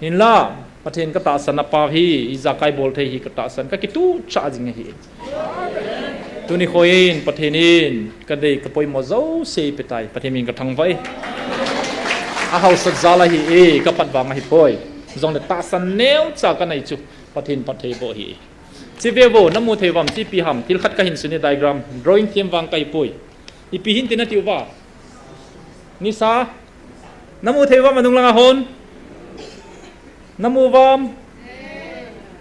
Hinla, Pathen katahsan a pa hi, ijakai bol thei hi katahsan, kakituhchah jing ahi. Tuni khoin, Pathen in, kadei kapoimo jouse eipetai, Pathen min kathangvah e. Ahaosat jal ahi e, kapat vang ahipoi. Jongle tahsan neocha kanei chu, Pathen phattheiboh ahi. Chive vo, namu thei uvam, chi ipi ham, thil khat kahin sun e diagram, drawing them vang kahipoi. Ipi hinte nati uva? Nisa. Namu thei uvam anung langa hon? Namu uvam?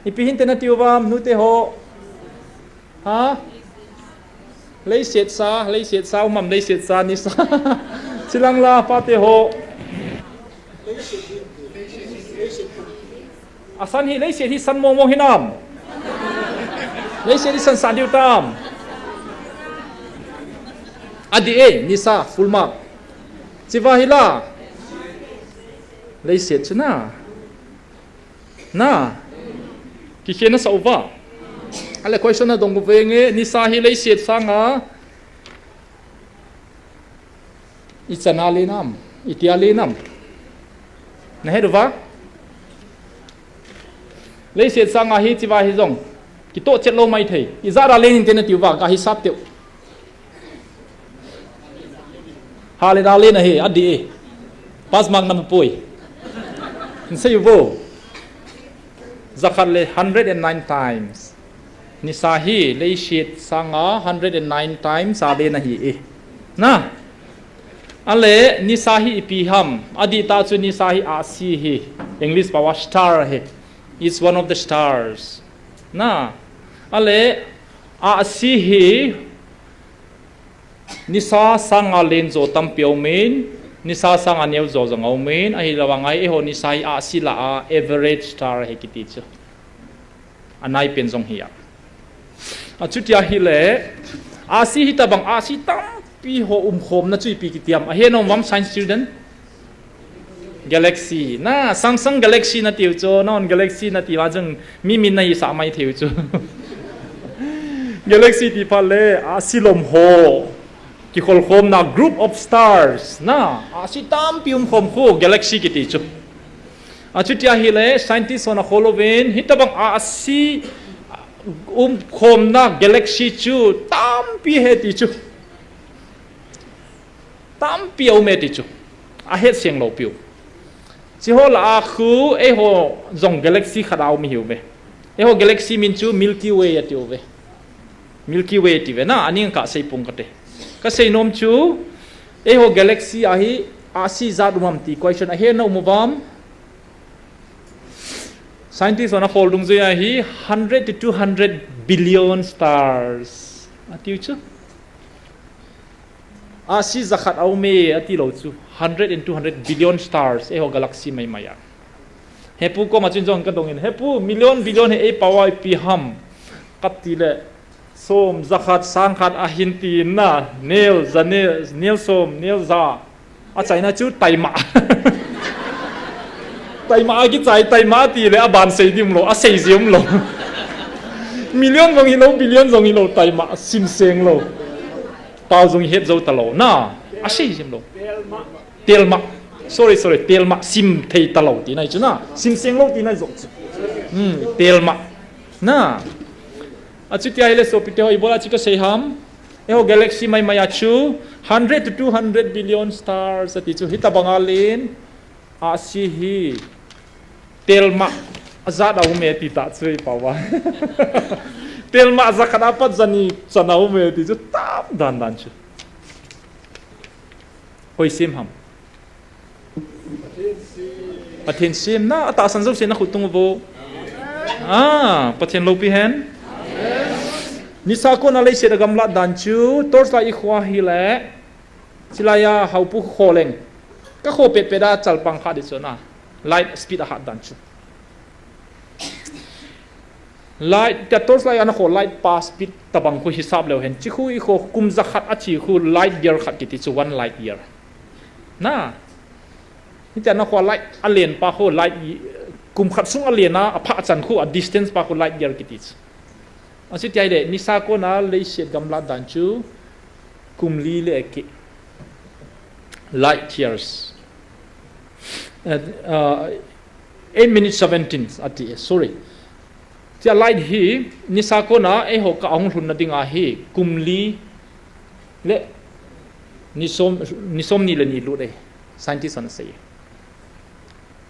Ipi hinte nati uvam, nute ho? Ha? Leiset sa, leiset sa, umam leiset sa, nisa. Chilang la, pate ho. Asan hi, leiset hi san mong mong hinam. Leiset hi san san diu tam. Adi e, nisa, full mark. Chiva hi la. Leiset chu na. Na. Kikhe nasa uva. Ale question nadong uvenge, nisa hi leiset sanga. Ichan a lenam, itia lenam. Nahet uva? Leiset sanga hi chiva hi jong. Kitoh chet lou maithei. Ijat a len inte nati uva, kahisap teu. Ha le da len ahi, adi e. Pass mark namu poi. Nsei uvo. Jakhat le hundred and nine times. Nisa hi leiset sanga hundred and nine times a len ahi e. Na. Ale nisa hi ipi ham. Adih tah chu nisa hi ahsi hi. English paova star ahi. It's one of the stars. Na. Ale ahsi hi nisa sanga len jo tampi aumin, nisa sanga neo jo jong aumin, ahilou vanga hi eiho nisa hi ahsi lah a average star ahi kiti chu. Anai pen jong hi a. Achuti ahile, ahsi hitabang ahsi tampi ho umkhomna chu ipi kiti ham. Ahe nom uvam science student? Galaxy. Na, Samsung Galaxy natiu chu, non Galaxy nati uva jong mi min nahisah mai thei u chu. Galaxy ti phat le, ahsi lom ho. Kikholkhomna group of stars. Na, ahsi tampi umkhom khu Galaxy kiti chu. Achuti ahile, scientist hon akhol uvin, hitabang ahsi umkhomna galaxy chu tampi ahi ti chu. Tampi aume ti chu. Ahet seng lou piu. Chiho lah a khu, eiho jong galaxy khat a um ihiuve. Eiho galaxy min chu Milky Way atiuve. Milky Way atiuve na, aning kasei pung kate. Kasei nom chu, eiho galaxy a hi ahsi ijat um ham ti question ahe nom uvam. Scientist hon akhol dungjuia hi hundred to two hundred billion stars. Atiu chu. Ahsi jakhat aume atilou chu. Hundred and two hundred billion stars. Eiho galaxy maimai a. Hepu koma chun jong kadongin. Hepu million billion hi eipao a ipi ham. Kati le. Som, jakhat, sangkhat ahin tina, nel, janel, nel som, nel ja. Achaina chu taima. Taima akichai, taima tile aban sei ding umlou, asei ji umlou. Million jong hilou, billion jong hilou, taima, simseng lou. Pao jong het jou talou, na, asei ji umlou. Telma. Sorry, sorry, telmah sim thei talou tina chu na. Sim seng lou tina jong chu. Hmm, telmah. Na. Achuti ahile sopite ho, ibola chu kasei ham. Eiho galaxy maimai a chu hundred to two hundred billion stars ati chu. Hitabang a len. Ahsi hi. Telmah ajat a um e ti ta chu i pau a. Telmah jakhat apat jani chan a um e ti chu tam dan dan chu. Koi sem ham. Pathen sem na, atahsan jouse na khut tung uvo. Ah, Pathen loupi hen. Nisa kona leiset a gamlat dan chu, torch light i kho ahile, chilai a haupu kho leng. Ka kho pet pet a chalpang kha di chu na. Light speed a hat dan chu. Light, tia torch light ana kho light pa speed tabang khu hisap leu hen. Chi khu i kho kum jakhat a chi khu light year khat kiti chu one light year. Na. Hitia na kho light a len pa khu light y-, kum khat sung a len a, apha chan khu a distance pa khu light year kiti chu. Achuti ahile, nisa kona leiset gamlat dan chu kum li le ki. Light years. Uh, uh, eight minutes seventeen, ati, eh, sorry. Tia light hi, nisa kona, eiho ka ahung lhun na dinga hi, kum li le ni som, ni som ni le ni lut e. Scientist ana sei.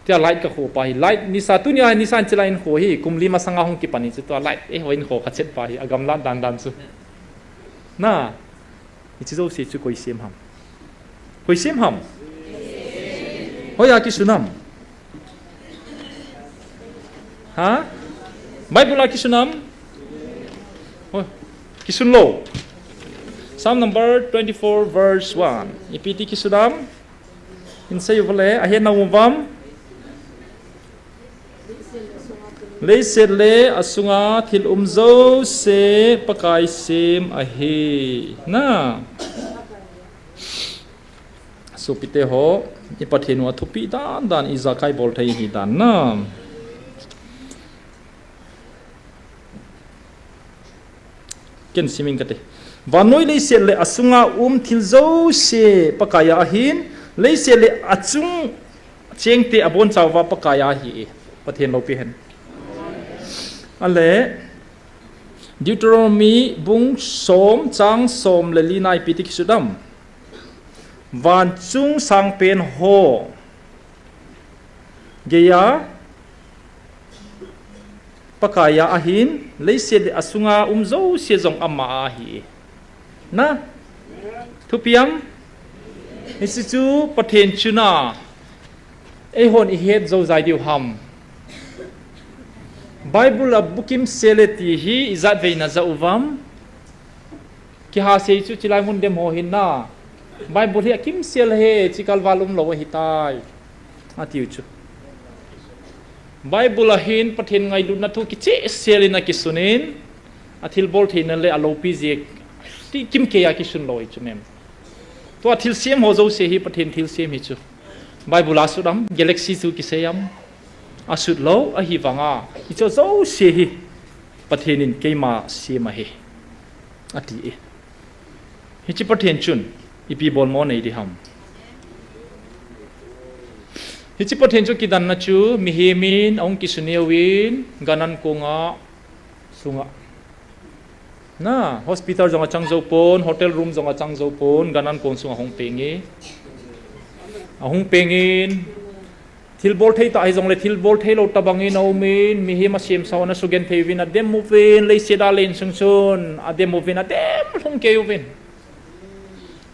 Tia light ka kho pa hi, light nisa tunia, nisa in chilai in kho hi, kum li masanga hung kipan hi, chu tua light, eiho in kho kha chet pa hi, agamlat dan dan chu. Na, hichi jouse chu koi sem ham. Koi sem ham. Hoiya kisun ham. Ha? Bible a kisun ham? Hoi, kisun lou. Psalm number twenty-four verse one. Ipi ti kisun ham? Hin sei uvo le, ahe na uvam. Leiset le asunga thil um jouse Pakai sem ahi. Na. Sopite ho, i Pathen u athupi dan dan ijakai bol thei hi dan na. Ken simin kate. Vannoi leiset le asunga um thil jouse Pakai a ahin, leiset le achung chengte abonchauva Pakai a ahi e. Pathen loupi hen. Ale, Deuteronomy bung som chang som le li na ipi ti kisun ham. Vanchung sangpen ho geiya Pakai a ahin, leiset le asunga um jouse jong ama a ahi. Na? Thupi ham? Hiche chu Pathen chuna, eihon ihet jou jai diu ham. Bible a bukim sele ti hi ijat vei na ja uvam. Kiha sei chu chilai mun dem ho hin na. Bible hi akimsel ahi, chikal val umlou ahitai. Atiu chu. Bible a hin Pathen ngailutna thu kichehsel in akisunin, athilbol theina le aloupi jeh ti kimkei a kisun lou hi chu mem. Tua thilsem ho jouse hi Pathen thilsem hi chu. Bible a sut am, galaxy chu kisei am. Asut lou, ahivanga, hiche jouse hi Pathen in keima sem ahi. Ati e. Hiche Pathen chun, ipi bolmo nei ding ham. Hiche Pathen chu kidanna chu, mihem in ahung kisuneo in, gan an kong a, sunga. Na, hospital jong achang jou pon, hotel room jong achang jou pon, gan an kong sunga ahung peng e. Ahung peng in, thilbol thei tah hijongle thilbol thei lou tabang in aum in, mihem asem sao ana sugenthei uvin, adem uvin, leiset a alen sung chun, adem uvin, adem lhung kei uvin.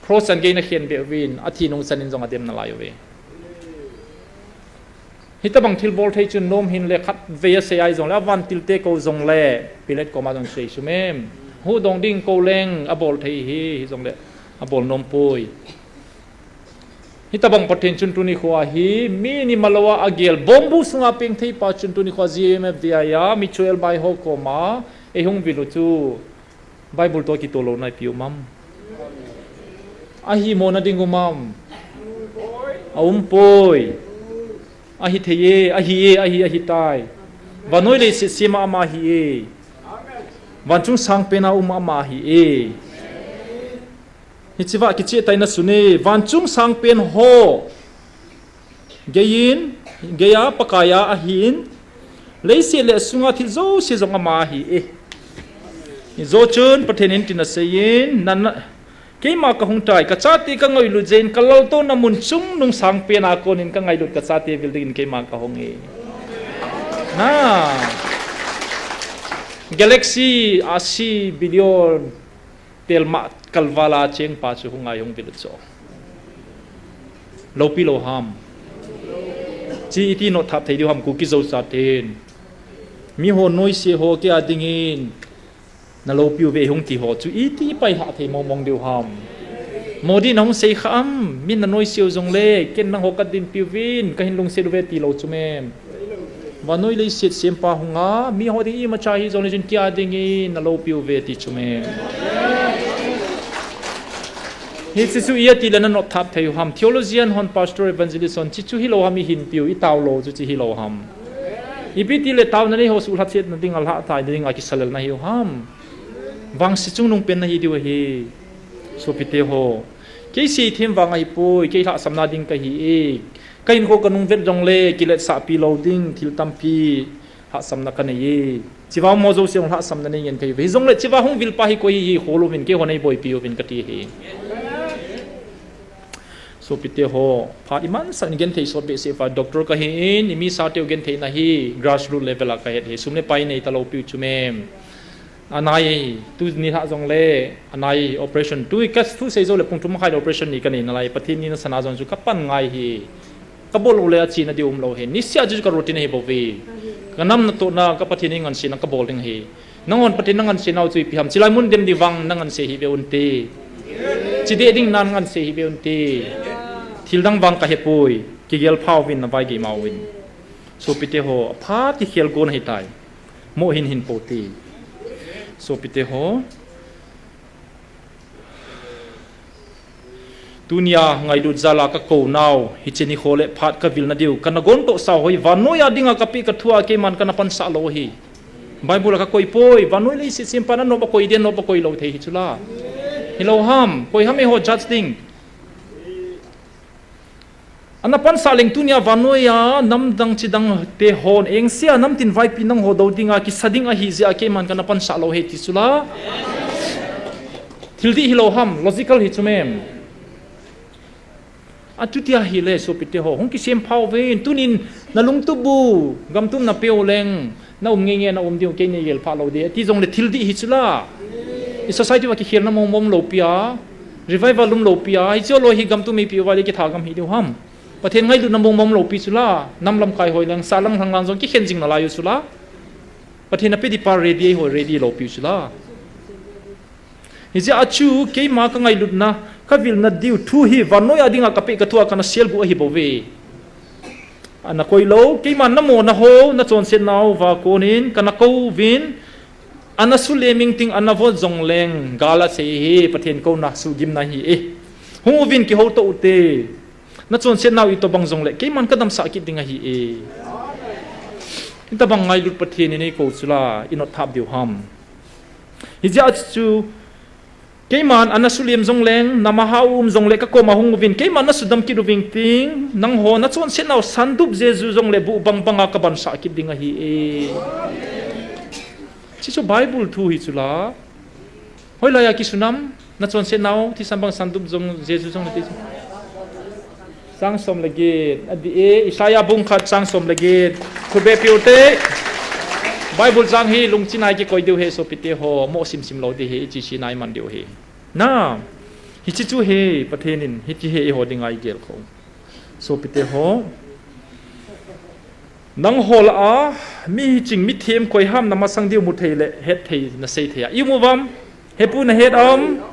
Cross chan gei in akhen be uvin, athi nung chan in jong adem nalai uve. Hitabang thilbol thei chun nom hin le khatvei asei ahi jongle, avantil te kou jongle, Pilate koma jong sei sumem. Huhdoh ding kou leng, abol thei hi, hijongle, abol nom poi. Hitabang Pathen chun tuni khoa hi, mi ni malou a agel, bombu sunga peng thei pa chun tuni khoa G M F D I a, mi chu elbai ho koma, eihung vil u chu, Bible toh kitoh louna ipi um am. Ahimo na ding um am. Aum poi. Ahi thei e, ahi e, ahi, ahitai. Vannoi leiset sema ama ahi e. Vanchung sangpen a um ama ahi e. Hichea kicheh tah in asun e, vanchung sangpen ho. Geiyin, geiya Pakaiya ahin, leiset le asunga thil jouse jong ama ahi e. Hijo chun Pathen in tina seiyin, nana, keima kahung tai, kachate kangailut jeh in, kalaltouna mun chungnung sangpen a konin kangailut kachate vil dingin keima kahung e. Na. Galaxy a si billion telma kalvala chengpa chu hung ngai hung vil u chu. Loupi lou ham. Chi iti nothap thei diu ham Kuki Zo chaten. Miho noise ho kei a dingin. Naloupi uve hung ti ho chu iti paihah thei mongmong diu ham. Modi nahung sei kha am, min nanoise u jongle, ken nangho kadinpi uvin, kahin lungset uve ti lou chu mem. Vannoi leiset sempa hunga, miho ding imacha hijongle chun kei a dingin naloupi uve ti chu mem. Hiche chu iti le nanothap thei u ham. Theologian hon, pastor, evangelist hon, chi chu hilou ham ihinpiu, itao lou chu chi hilou ham. Ipi tile taona neiho suhlhatsetna dinga lhahtaina dinga kisalelna hiu ham. Vangse chungnung pen nahi diu ahi. Sopite ho. Kei seithem vang ahipoi, kei lhahsamna ding kahi e. Kahinkho kanung vet jongle, kiletsahpi lou ding, thil tampi lhahsamna kanei e. Chivang mo jouse hung lhahsamna nei ngen kahiuve. Hijongle chiva hung vilpa hi koi hi, hi khol uvin, keiho neiboipi uvin kati hi. Sopite ho, phat imansah in genthei sot behseh uva, doctor kahin, imi sateu gentheina hi, grassroot level a kahet hi, sum le pai neita loupiu chu mem. Anai, tuni lhah jongle, anai operation, tu kasei joule pung thum makhai le operation ni kanei nalai, Pathen nina sana jong chu kapan ngai hi. Kabol ule achena diu umlou hi, nisea chu ka routine ahi bouve. Kanam natohna, ka Pathen ngansena kabol ding hi. Nanghon Pathen nangansenau chu ipi ham, chilai mun dem ding vang nanganse hih ve unte. Chideh ding nanganse hih ve unte. Thildang vang kahepoi, kigelpha uvin navaigei mauvin. Sopite ho, aphat kikhel gon ahitai. Mo hin hin pote. Sopite ho. Tunia ngailut jala kakounau, hiche nikho le phat kavilna diu, kana gontohsau ho hi, vannoiya dinga kapeh kathua keiman kana pansah lou hi. Bible a kakoipoi, vannoi leiset sempa nanop a koi ding, nop a koi lou thei hi chula. Hilou ham, koi ham eiho judge ding. Ana pansah leng tunia vannoiya, namdang chidang te hon, engsea namtin vaipi nangho dou dinga, kisa ding ahijeh a keiman kana pansah lou hi ti chula. Thildih hilou ham, logical hi chu mem. Achuti ahile, sopite ho, hung kisempha uvin, tunin nalungtup u, gamtum napeu leng, naum ngeingei naum diu, kei neigelpha lou ding, ti jongle thildih hi chula. I society uva kikhelna mongmong loupia, revival um loupia, hiche loi hi gamtum mipi uva le kitha gam hi diu ham. Pathen ngailutna mongmong loupi chula, nam lamkai hoi leng, salang lhanglang jong kikhen jing nalai u chula. Pathen ape ding pa ready ho ready loupiu chula. Hijeh a chu keima kangailutna, kavilna diu thu hi vannoiya dinga kapeh kathua kana selguh ahi bouve. Ana koi lou, keiman namo naho, nachonsetnauva konin, kana kouvin, ana sulem ingting, ana vo jongleng, gal asei hi, Pathen kouna suhgimna hi e. Hung uvin kihouto ute. Nachonsetnau itobang jongle, keiman kadamsah kit ding ahi e. Itobang ngailut Pathen in eikou chula, inot thap diu ham. Hijeh a chu, keiman ana sulem jongleng, namaha um jongle, kakoma hung uvin, keiman nasudam kit uving ting, nangho nachonsetnau sandup Jesu jongle, buh bangbanga kabansah kit ding ahi e. Hichu Bible thu hi chula. Hoilaiya kisunam, nachonsetnau, thisan bang sandup jong, Jesu jong nati chu. Chang som le get, adih e, Isaiah bung khat chang som le get, khutbeh peuvite. Bible chang hi lungchin a ikikoi diu ahi sopite ho, mo simsim lou ding ahi, ichi chi nai man diu ahi. Na, hiche chu ahi, Pathen in, hiche hi eiho dinga eigelkhou. Sopite ho. Nangho lah a, mi hiching mithem koi ham namasang diu muthei le, hetthei nasei thei a. Ium uvam, hepu nahet am.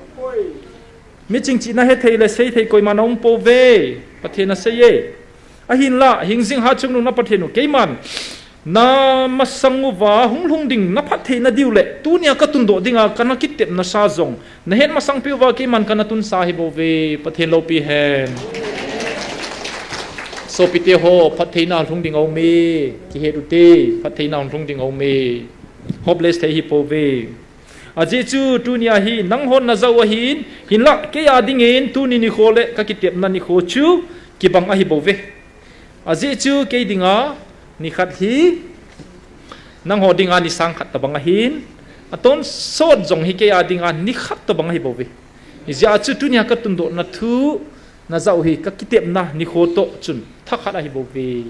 Miching chihna hethei le seithei koiman aumpouve. Pathen asei e. Ahinla, hingjing hatchungnung na Pathen u keiman. Namasang uva hunglhung ding naphattheina diu le, tunia katundoh dinga kana kitepna sa jong. Nahet masangpeh uva keiman kana tunsa ahi bouve, Pathen loupi hen. Sopite ho, phattheina lhung ding aume, kihet ute, phattheina lhung ding aume. Hopeless thei hi pouve. Ajeh chu tunia hi nanghon najah u ahin, hinlah kei a dingin tuni nikho le kakitepna nikho chu kibang ahi bouve. Ajeh chu kei dinga nikhat hi nangho dinga nisang khat tabang ahin, atonsot jong hi kei a dinga nikhat tabang ahi bouve. Hijeh a chu tunia katundohna thu najah u hi kakitepna nikho toh chun thakhat ahi bouve.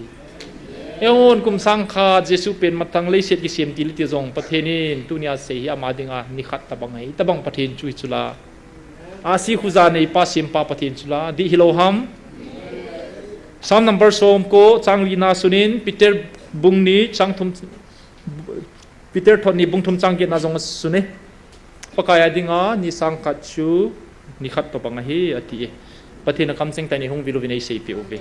Eiho kum sang khat Jesu pen matang leiset kisem tile ti jong Pathen in tunia sei hi ama dinga nikhat tabang ahi, tabang Pathen chu hichu la. Ahsi khuja neipa sempa Pathen chu la, dih hilou ham? Psalm number som ko chang lina sunin, Peter bung ni chang thum, Peter thot ni bung thum chang getna jong asun e. Pakai a dinga nisang khat chu nikhat tobang ahi ati e. Pathen a kamcheng tah in eihung vil uvin eiseipeh uve.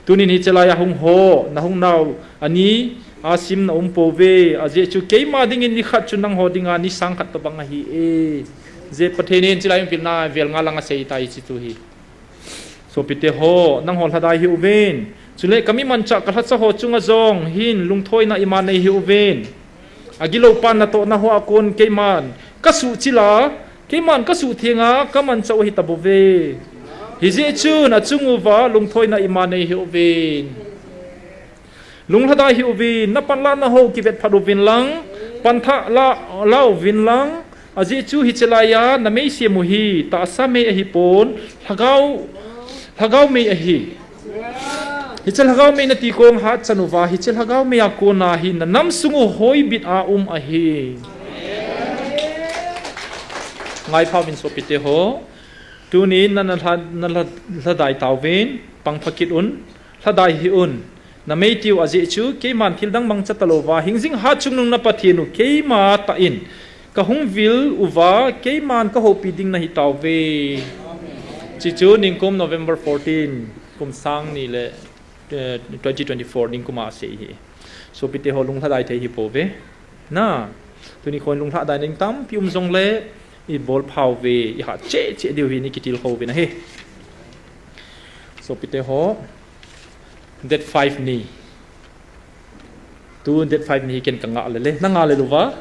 Tunin hiche laiya hung ho, nahung nau, ani, asim naum pouve, ajeh chu keima dingin nikhat chu nangho dinga nisang khat tobang ahi e. Jeh Pathen in chulai hung vilna vel nga lang asei tai hiche thu hi. Sopite ho, nangho lhadai hih uvin. Chule kami manchah kalhacha ho chunga jong hin lungthoina ima nei hih uvin. Agilou pan natohna hoa kon keiman kasuhchil a, keiman kasuhtheng a kamanchah u ahitabouve. Hijeh chun achung uva lungthoina ima nei hih uvin. Lunglhadai hih uvin, napanlahna ho kivetphat uvin lang, panthah la, la uvin lang, ajeh chu hiche laiya nameisem u hi tahsa mei ahipon, lhagao, lhagao mei ahi. Hiche lhagao mei nati kong hatchan uva, hiche lhagao mei a kona hi nanam sung u hoibit a um ahi. Ngaipha uvin sopite ho, tunin na, nalha, nalha, lhadai tauvin, pangpha kit un, lhadai hih un. Namei tiu ajeh chu keiman thildang mangcha talouva, hingjing hatchungnung na Pathen u keima tah in kahung vil uva, keiman kahoupi ding nahitauve. Hichu ningkum November fourteen, kum sang ni le, eh, twenty twenty-four ningkum a asei ahi. Sopite ho, lunglhadai thei hipouve. Na, tuni khon lunglhadai ding tampi um jongle, ibolphauve, ihat cheh cheh diu hi, ikitilkhou uvin ahi. Sopite ho, date five ni. Tu date five ni hi ken kanga lele. Nanga lel uva?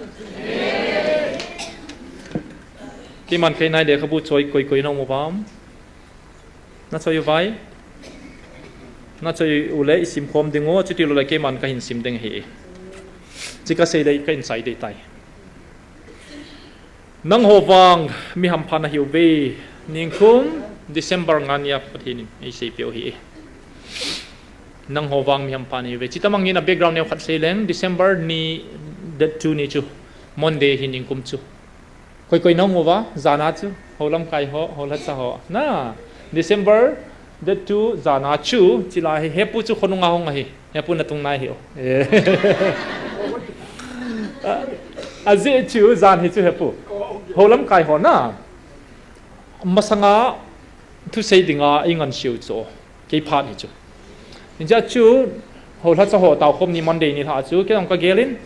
Keiman kei nai lekhabu choi koi koi naum uvam? Nachoi uva? Nachoi ule isimkhom ding u, chutiloule keiman kahin sim ding ahi. Hiche kasei dei, kahin sei dei tai. Nangho vang mi hampha nahiuve, ningkum December nga nia Pathen in eiseipeh u ahi. Nangho vang mi hampha nahiuve. Chuti mang in a background neo khat seileng, December ni date two ni chu, Monday hi ningkum chu. Koi koi naum uva, jana chu, houlamkai ho, houlhacha ho. Na, December date two jana chu, chulai hi, hepu chu khonunga hung ahi. Hepu natung nai hih o. Eh. Ajeh chu, jan hi chu hepu. Houlamkai ho na. Masanga, thusei dinga, ingansei u chu. Kei phat hi chu. Hijeh chu, houlhacha ho taokhom ni Monday ni lha chu, kei jong kagelin.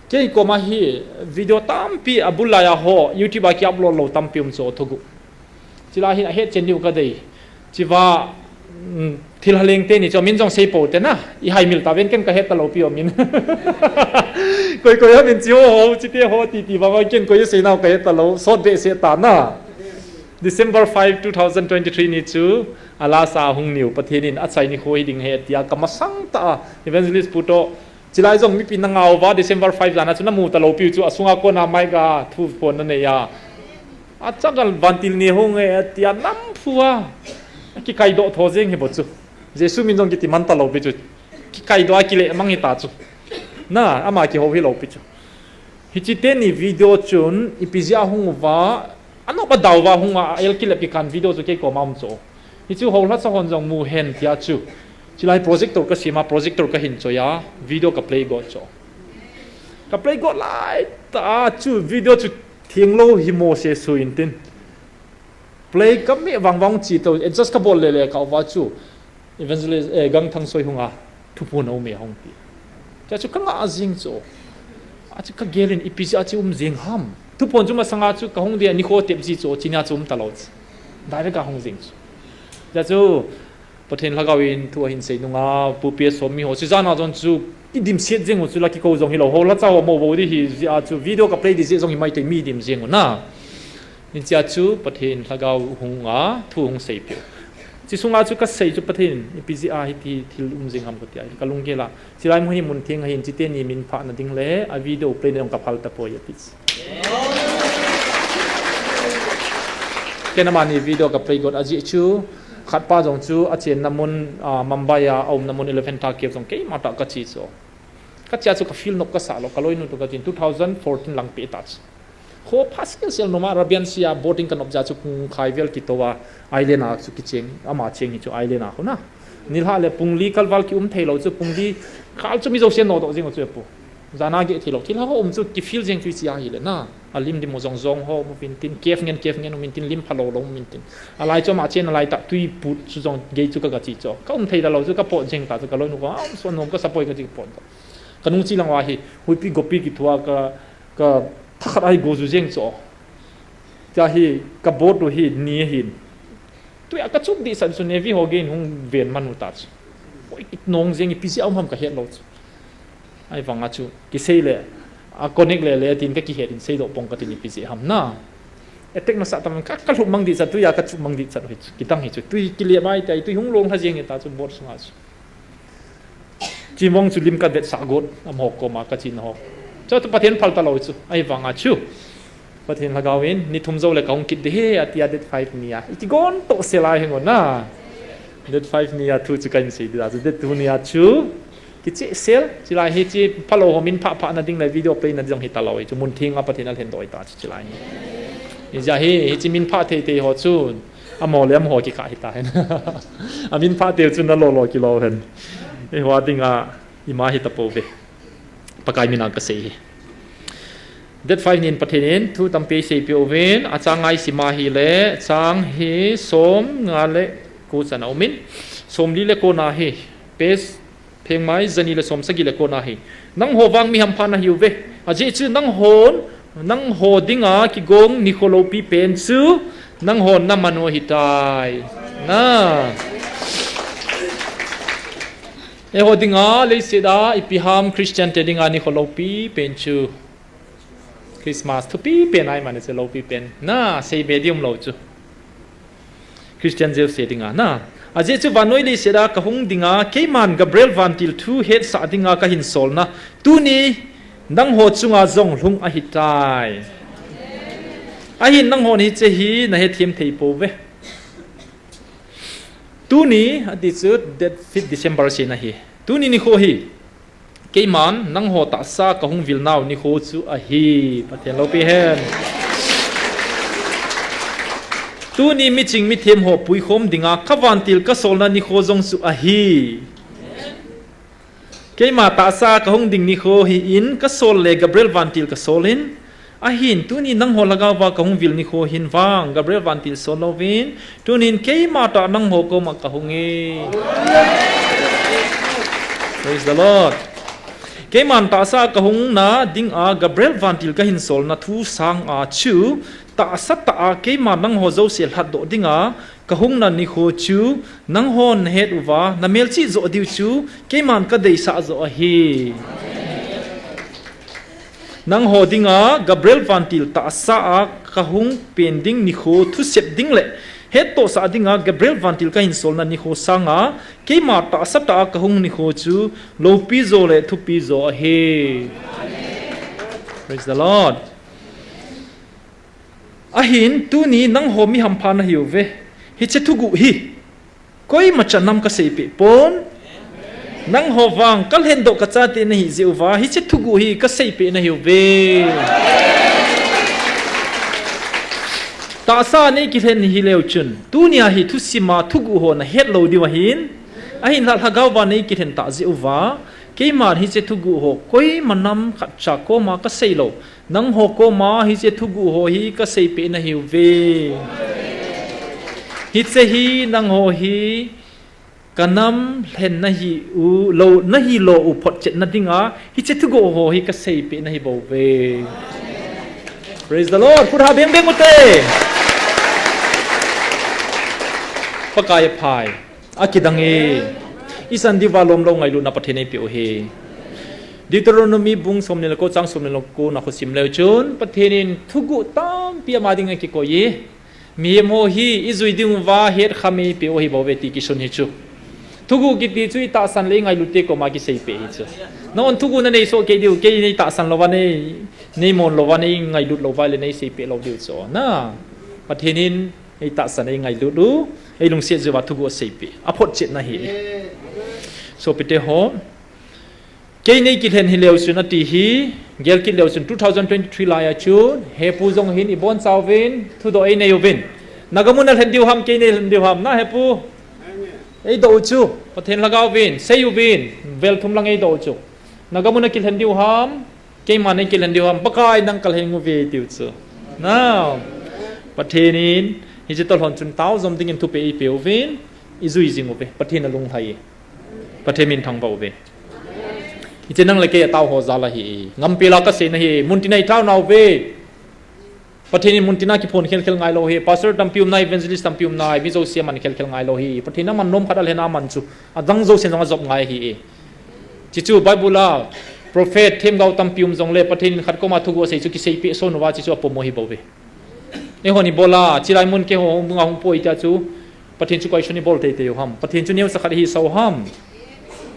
Kei koma hi video tampi abul laiya ho, YouTube a ki upload lou tampi um chu thogu. Chulai hin ahetchen diu kadei. Chuva, mm, thil haleng teni chu min jong seipou tena. Ihaimil tauvin ken kahet talou pi o min. Koi koi a min chu ho, chute ho titi vang ken koi seinau kahet talou. Sot behseh tana. December five, two thousand twenty-three ni chu, alasa hung niu, Pathen in achai nikho hiding ahi tia kamasang tah a, Evangelist pu toh, chulai jong mipi nangah uva, December five jana chu namu talou piu chu, asunga kona mai ga thuphon nanei a. Achagal vantil ni hung e, tia namphu a. Kikaidoh tho jeng hi bou chu. Jesu min jong kitiman talou pi chu. Kikaidoh a kile mang hita chu. Na, ama kihou hilou pi chu. Hiche teni video chun, ipi jeh a hung uva, anop adau uva hung a, el kilep kikan video chu kei koma um chu. Hichu houlhacha hon jong mu hen tia chu. Chulai projector kasem a, projector kahin choi a, video kaplay got chu. Kaplay got lai tah a chu video chu thenglou hi mo se suin tin. Play kameh vang vang chi tou, adjust kabol lele kah uva chu. Evangelist, eh, Gangthang Soi hung a, thuphon aume hung ti. Tia chu kanga jing chu. Achu kagelin ipi jeh a chu um jing ham. Thuphon chu masanga chu kahung dia nikho tep ji chu, chunia chu um talou chu. Direct a hung jing chu. Tia chu, Pathen lhagao in thu ahin sei nunga, pu pi a som mi ho, chu jana jong chu, idimset jeng u chu la kikou jong hilou, houlhacha ho mo bou di hijeh a chu, video kaplay di jeh jong himai tei mi dim jeng u na. Hichea chu Pathen lhagao hung a, thu hung seipeh u. Chi sunga chu kasei chu Pathen in ipi jeh a hiti thil um jing ham kati a, kalunggel a. Chilai mun hi mun theng ahin, chiteni min phah nading le a video play na jong kaphal tapoi ati. Ken amani video kaplay got ajeh chu, khatpa jong chu achenna mun, ah, Mumbai a aumna mun eleven thirty jong keima tah kache chu. Kache a chu kafeel nop kasah lou, kaloinu toh kachen two thousand fourteen lang peh tah chu. Kho pha sel sel noma Arabian Sea boating kanop jeh a chu pung khai vel kitou a island a chu kicheng, ama cheng hi chu island a khu na. Nilhah le pung li kalval kium thei lou chu pung li kal chu mi jousen nodoh jeng u chu epu. Jana geh thei lou. Thilha ho um chu kifeel jeng chu hiche ahile na. Alim dim u jong jong ho um intin, kef ngen kef ngen um intin, lim phalou lou um intin. Alai chu ama chen alai tah tui put chu jong gei chu kagache chu. Kaum thei talou chu kapot jeng tah chu kaloinu koma, ah, so nom kasapoi kache kapot. Kanung chi lang uva hi, huipi gopi kithua ka, kathakhat ahi go ju jeng chu. Tia hi, ka boat u hi, ni ahin. Tui a kachup dehset chu Navy ho geiyin hung ven man u tah chu. Oi, kinong jeng ipi jeh a um ham kahet lou chu. Ahivanga chu, kisei le, a connect le le tin kakihet in seidoh pong katin ipi jeh ham na. Attack nasah tam ka, kalhup mang dehset tui a kachup mang dehset hi chu, kidang hi chu. Tui kile bai tai, tui hung long lha jeng hi tah chu boat sunga chu. Chimong chu lim kavetsah got, amaho koma kachena ho. Chu tu Pathen phal talou chu, ahivanga chu. Pathen lhagao in, ni thum jou le kahung kit ding ahi, atia date five ni a. Ikigon toh sel a hi ngo na. Date five ni a thu chu kahin sei ding a chu, date two ni a chu. Kicheh sel, chilai hi chi phalou ho min phah phah nading le video play nading jong hi talou hi chu, mun theng a Pathen alhendoh ta chu chilai hi. Hijeh a hi, hiche min phah thei thei ho chu. Amaho le amaho kikah hita hen. Amin phah teu chu nalo lo kilo hen. Eiho dinga ima hi tapouve. Pakai mina kasei hi. Date five nin Pathen in thu tampi seipeh uvin, achang ngai sima hile, chang hi som nga le ko chan a umin, som li le ko na hi, page Phengmai, jani le som sagi le ko na hi. Nangho vang mi hampha nahiuve. Ajeh chu nanghon, nangho dinga kigong nikho loupi pen chu, nanghon naman u ahitai. Na. Eiho dinga leiset a ipi ham Christian te dinga nikho loupi pen chu. Christmas thupi pen ahi mani chu loupi pen. Na, seibe ding umlou chu. Christian jouse dinga na. Ajeh chu vannoi leiset a kahung dinga, keiman Gabriel vantil thu hetsah dinga kahin solna. Tuni nangho chunga jong lhung ahitai. Ahin nanghon hiche hi nahethem thei pouve. Tuni, ati chu date fifth December sina hi. Tuni nikho hi. Keiman, nangho tahsa kahung vilnau nikho chu ahi. Pathen loupi hen. Tuni miching mithem ho puikhom dinga, kavantil kasolna nikho jong chu ahi. Keima tahsa kahung ding nikho hi in, kasol le Gabriel vantil kasolin, Ahin, tuni nangho lhagao va kahung vil nikho hin vang, Gabriel vantil sol louvin, tunin keima tah nangho koma kahung e. Praise the Lord. Keiman tahsa kahung na dinga Gabriel vantil kahin solna thu sanga chu, tahsa tah a keima nangho jouse lhatdoh dinga, kahung na nikho chu, nanghon nahet uva, namelchih joh diu chu, keiman kadeisah joh ahi. Nangho dinga Gabriel vantil tahsa a kahung pen ding nikho thusep ding le hettohsah dinga Gabriel vantil kahin solna nikho sanga keima tahsa tah a kahung nikho chu loupi jo le thupi jo ahi. Praise the Lord. Ahin tuni nangho mi hampha nahiuve. Hiche thuguh hi koima cha nam kaseipeh pon. Nangho vang kalhendoh kachate nahi jeh uva hiche thuguh hi kaseipeh nahiuve. Tahsa nei kilhen hileu chun, tunia hi thusima thuguh ho nahet lou diu ahin, ahinla lhagao va nei kilhen tah jeh uva, keiman hiche thuguh ho koima nam khatcha koma kaseilou. Nangho koma hiche thuguh ho hi kaseipeh nahiuve. Hiche hi nangho hi kanam lhen nahi u, lou, nahilou u photchetna dinga, hiche thuguh ho hi kaseipeh nahibouve. Praise the Lord. Khut ha beng beng ute. Pakai aphai. Akidang e. Isan diuva lomlou ngailutna Pathen eipeh u ahi. Deuteronomy bung somni le ko chang somni le ko na khosim leu chun, Pathen in thuguh tampi ama dinga akikoi e. Mihem ho hi ijui diuva hetkham eipeh u ahi bouve ti kisun hi chu. Thuguh kiti chu itahsan le ingailut te koma kiseipeh hi chu. Nangin thuguh nanei soh kei diu, kei neitahsan louva, nei, neimon louva, neingailut louva le neiseipeh lou diu chu. Na, Pathen in eitahsan, eingailut u, eilungset jiuva thuguh aseipeh. Aphotchetna hi. Sopite ho, kei neikilhen hileu chun ati hi, gel kit leu chun two thousand twenty-three laiya chun, hepu jong hin ibonchauvin, thudoh einei uvin. Nagamun alhen diu ham, kei neilhen diu ham, na hepu? Eidoh u chu, Pathen lhagao vin, sei uvin, vel thum lang eidoh u chu. Nagamun akilhen diu ham, keiman neikilhen diu ham, Pakai nang kalhen uve eitiu chu. Na, Pathen in, hiche tolhon chun taojom dingin thupeh eipeh uvin, ijui jing uve, Pathen alunglhai e. Pathen min thangvah uve. Hiche nang le kei atao ho jal ahi. Ngampela kaseina hi, muntina itaonauve. Pathen in muntina kiphon khelkhel ngailou hi. Pastor tampi umnai, evangelist tampi umnai, mi jouse aman khelkhel ngailou hi. Pathen in aman nom khat alhen aman chu, adang jousen jong ajop ngai ahi. Chuchu Bible a prophet, themgao tampi um jongle Pathen in khat koma thuguh asei chu kiseipeh son uva chuchu apom u ahi bouve. Eihon ibola, chilai mun keiho munga hung poi tia chu, Pathen chu question ibol teitei u ham? Pathen chu neocha khat ihisah u ham?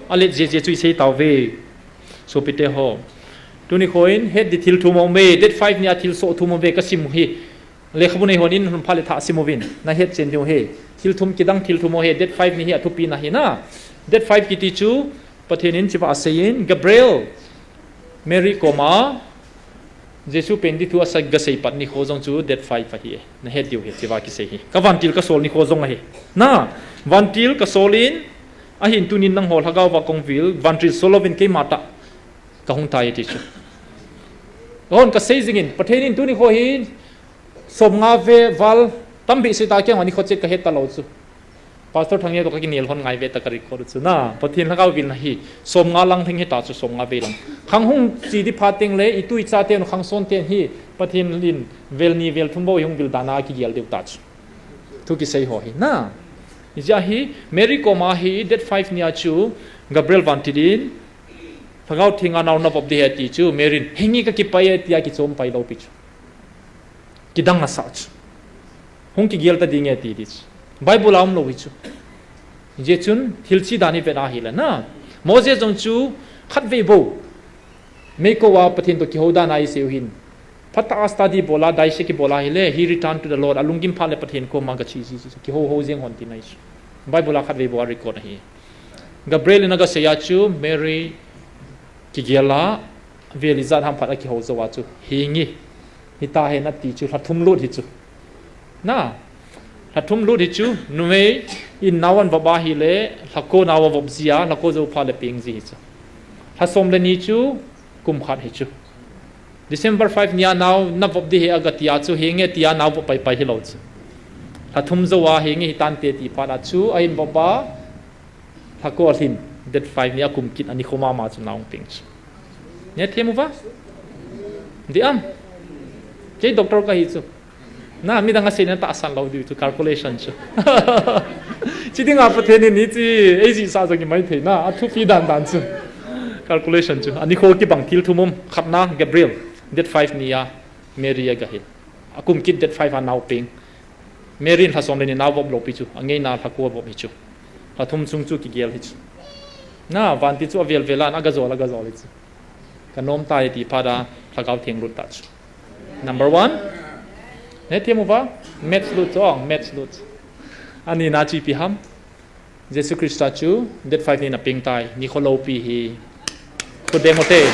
Alet jeh jeh chu isei tauve. Sopite ho, tuni khoin het di thil thum aume, date five nia thilsoh thum auve kasim hi. Lekhabu neihon in lhunpha le thah sim uvin, nahet chen diu ahi. Thil thum kidang thil thum aume, date five ni hi athupina hi na. Date five kiti chu, Pathen in chuva aseiyin, Gabriel, Mary koma, Jesu pen di thu asa gasei pat nikho jong chu date five ahi e. Nahet diu ahi, chuva kisei hi. Kavantil kasol nikho jong ahi. Na, vantil kasolin, ahin tunin nangho lhagao va kong vil, vantil sol louvin keima tah kahung tai ti chu. Hon kasei jingin, Pathen in tuni kho hi, somnga ve val, tampi seita keng ani kho chet kahet talou chu. Pastor Thangnia toh kakinel hon ngai ve ta ka record chu na. Pathen lhagao vilna hi, somnga lang lhing hita chu somnga ve lang. Khang hung chi di phat teng le, itu icha ten khang son ten hi, Pathen in vel ni vel thum bou hung vil dana kigel diu ta chu. Thu kisei ho hi na. Hijeh a hi, Mary koma hi, date five nia chu, Gabriel vantil in, Lhagao Thenga nao navop di ahi ati chu, Mary in, henge kakipah e tia kichom pai lou pi chu. Kidang asah chu. Hung kigel ta dinge ti di chu. Bible a umlou hi chu. Hijeh chun, thil chi dan ivet a hile na. Moses jong chu, khatvei bou. Meikol a Pathen toh kihou dan a isei u hin. Phatah a study bol a, dissect kibol a hile, he returned to the Lord. Alunggim phat le Pathen koma gache ji, ji, ji. Kihou hou jeng hon tina ahi chu. Bible a khatvei bou a record ahi. Gabriel in agasei a chu, Mary kigel a, vel ijat ham phat akihou jou a chu. Henge, hita hen ati chu, lha thum lut hi chu. Na, lha thum lut hi chu, numei in nao anvop a hile, lhako nao avop ji a, lhako jou phat le peng ji hi chu. Lha som le ni chu, kum khat hi chu. December five nia nao navop di ahi agati a chu, henge tia nao vop pai pai hilou chu. Lha thum jou a henge hitante ti phat a chu, ahin vop a, lhako alhin, date five nia kum kit ani kho mama chu nao peng chu. Nahethem uva? Di am? Kei doctor kahi chu. Na, midang aseina tahsan lou diu chu, calculation chu. Chi dinga Pathen in hiche, eijihsah jong imai thei na, athupi dan dan chu. Calculation chu. Ani kho kibang thil thum um, khatna, Gabriel, date five nia, Mary agahil. Akum kit date five a nao peng. Mary in lha som le ni nao vop lou pi chu, angeina lhako avop hi chu. Lha thum chung chu kigel hi chu. Na, vantil chu avel vel a, agajol, agajol hi chu. Kanom tai ti phat a, Lhagao Theng lut ta chu. Number one. Nahethem uva, maths lut chu, oh, maths lut chu. Ani na chu ipi ham. Jesu Christa chu, date five ni na peng tai, nikho loupi hi. Khut beng u hite.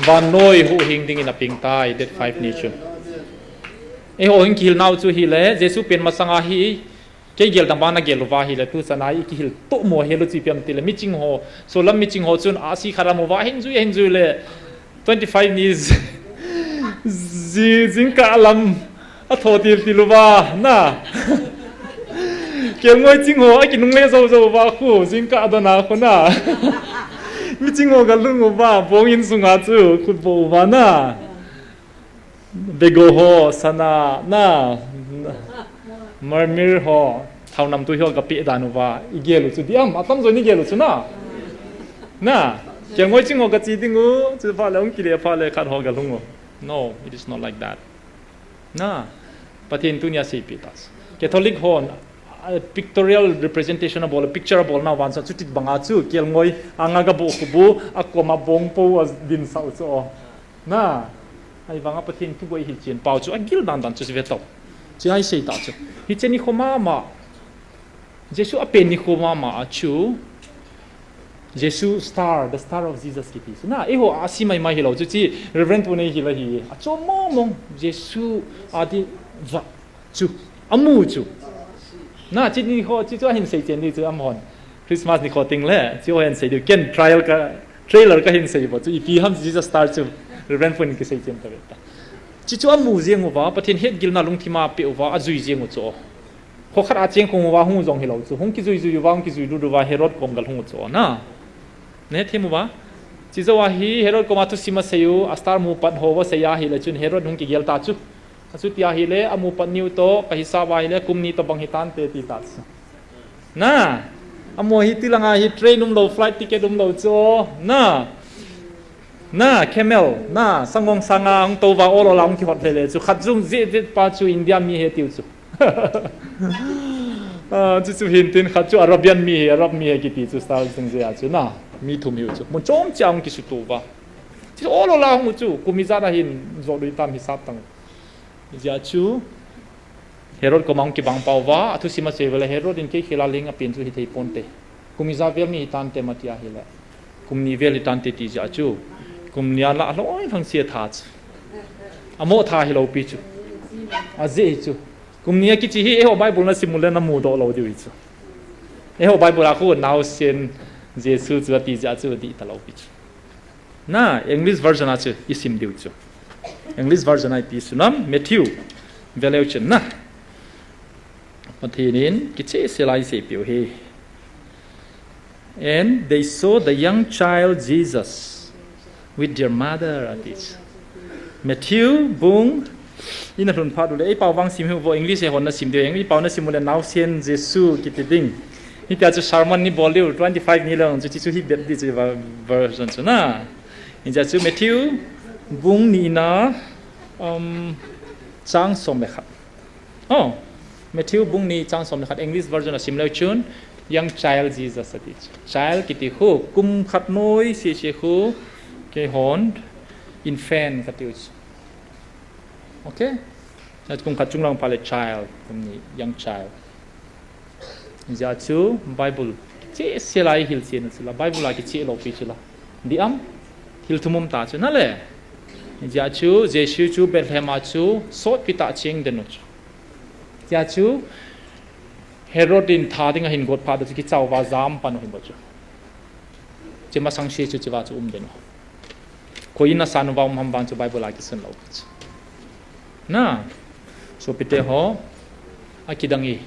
Vannoi huhhing dingin apeng tai, date five ni chu. Eiho hin kihil nau chu hile, Jesu pen masanga hi, kei gel dang bang nagel uva hile, tu chana i kihil toh mo hel u chu ipi ham tile, miching ho, solam miching ho chun, ahsi khat amu uva, ahin jui, ahin jui le, twenty five ni ji, jingkah lam, atho til til uva, na. Kelngoi ching ho, akinungle jou jou uva khu, jingkah adona khu na. Miching ho galhung uva, bong in sunga chu, khut bo uva na. Bego ho, sana, na. Marmir ho, thao namtui ho gapeh dan uva, igel u chu diam, atamjo in igel u chu na. Na, kelngoi ching ho gache ding u, chu phat le hung kile phat le khat ho galhung u. No, it is not like that. Na, Pathen tunia seipeh ta. Catholic hon, ah, pictorial representation abol, picture abol na vang sa chuti banga chu, kelngoi, anga ga bo kubu, akoma bong po a din sau chu. Na, ahivanga Pathen thugou hi chen pau chu, agil dan dan chu ve tau. Chu ahi sei ta chu. Hiche nikho mama. Jesu apen nikho mama a chu, Jesu star, the star of Jesus kiti. Chu na, eiho asi mai mai hilou chu chi, Reverend pu nei hila hi. Achu mong mong, Jesu ati va chu, amu chu. Na, chi nikho, chi chu ahin sei chen di chu amahon. Christmas nikho ting le, chi ho hin sei di, ken trial ka, trailer ka hin sei bo chu, ipi ham Jesus star chu, Reverend pu nei kisei chen ta ve ta. Chi chu amu jeng uva, Pathen hetgilna lungthima pe uva, ajui jeng u chu. Kho khat a cheng khong uva hung jong hilou chu. Hung kijui jui uva, hung kijui lut uva Herod kom gal hung u chu na. Ne thim uva. Chi jou a hi Herod koma thusim asei u, a star mu pat ho va sei a hile chun Herod hung kigel ta chu. Achuti a hile, amu pat niu to, ka hisap a hile, kum ni to bang hitante ti ta chu. Na. Amu hi tilanga hi train umlou, flight ticket umlou chu. Na. Na, camel, na, sangong sanga hung tou va ol ol a hung kihot lele chu. Khat jung jeh jeh pa chu India mi ahi tiu chu. Ah, chu chu hin tin khat chu Arabian mi ahi, Arab mi ahi kiti chu star jung jeh a chu na. Mi thum hiu chu. Mun chom cha hung kisutu va. Chu ol ol a hung chu, kum ijat a hin jo lui tam hisap tang. Ijat chu. Herod koma hung kibang pau va, athusim asei uva le Herod in kei khel a ling apen chu hithei ponte. Kum ijat vel mi hitante ma ti a hile. Kum ni vel hitante ti jeh a chu. Kum ni a la loi lhang sia tha chu. Amo tha hilou pi chu. Ajeh hi chu. Kum ni a kichi hi eiho Bible na sim u le na mudoh lou diu hi chu. Eiho Bible a khu naosen Jesu chu ati jeh a chu dih talou pi chu. Na, English version a chu isim diu chu. English version a ipi sunam, Matthew. Veleu chun na. Pathen in kicheh sel a isei piu hi. And they saw the young child Jesus with their mother ati. Matthew bung, ina lhun phat u le, ei pau vang sim hiu vo, English eihon na sim diu, ei pau na sim u le naosen Jesu kiti ding. Hitia chu sermon ni bol diu, twenty five ni lang chu, chu hi bet di chu va, version chu na. Hijeh chu Matthew bung ni na, um, chang som le khat. Oh, Matthew bung ni chang som le khat English version a sim leu chun, young child Jesus ati chu. Child kiti khu, kum khat noi sese khu, keihon, infant kati u chu. Okay? Kum khat chunglang pha le child, kum ni young child. Hijeh chu Bible kicheh sel a ihil chen u chu la, Bible a kicheh lou pi chu la. Dih am? Thil thum um ta chu na le. Hijeh chu Jesu chu Bethlehem a chu sotpi tah cheng den u chu. Hijeh chu Herod in tha ding ahin got phat u chu kichau va jam pan u hin bo chu. Chi masang se chu chiva chu um den u. Koi in asan uva um ham vang chu Bible a kisun lou. Na, sopite ho, akidang e.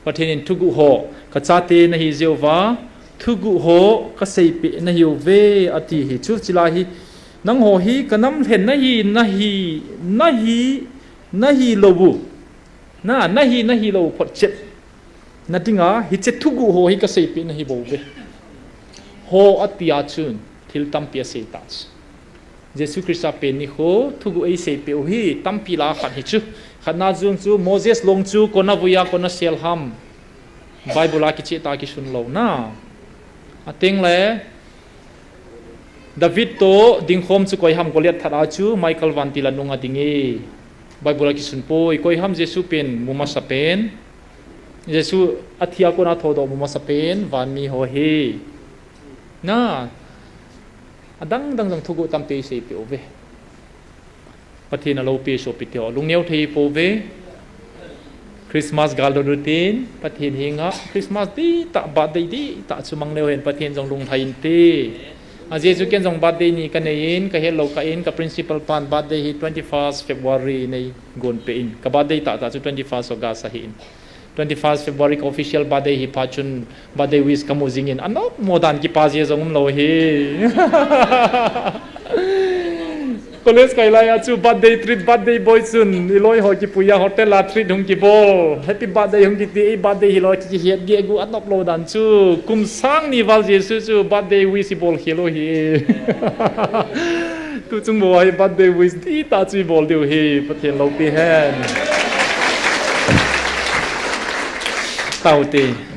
Pathen in thuguh ho, ka chate nahi jeh uva, thuguh ho, ka seipeh nahiuve, ati hi chu chila hi, nangho hi, ka nam lhen nahi, nahi, nahi, nahi lou u. Na, nahi, nahi lou u photchet. Na dinga, hiche thuguh ho hi ka seipeh nahi bouve. Ho ati a chun, thil tampi asei ta chu. Jesu Christa pen nikho, thuguh eiseipeh u hi, tampi la khat hi chu. Khatna jong chu, Moses long chu, kona vui a, kona sel ham. Bible a kicheh ta kisun lou na. Ateng le, David toh dingkhom chu koi ham Goliath that a chu Michael vantil a nung a ding e. Bible a kisun poi, koi ham Jesu pen mu masa pen. Jesu athi a kona thodoh mu masa pen, van mi ho hi. Na, adang dang jong thuguh tampi eiseipeh uve. Pathen a loupi sopite ho, lungneo thei pouve. Christmas gal dot routine, Pathen henga, Christmas dihtah, birthday dihtah chu mang leu hen, Pathen jong lunglhai inte. Ajeh chu ken jong birthday ni kanei in, kahet lou kah in, ka principal pan birthday hi twenty first February nei gon peh in. Ka birthday tahtah chu twenty first August ahi in. Twenty first February ka official birthday hi phat chun birthday wish kamu jing in, anop mo dan kipa jeh jong umlou hi. College kai lai a chu birthday treat, birthday boy chun iloi ho kipui a hotel a treat hung kibol. Happy birthday hung kiti, ei birthday hilou kihet geh gu anop lou dan chu. Kum sang ni val Jesu chu birthday wish ibol khel u hi. Tuchung bou hi birthday wish dihtah chu ibol diu hi, Pathen loupi hen. Taute.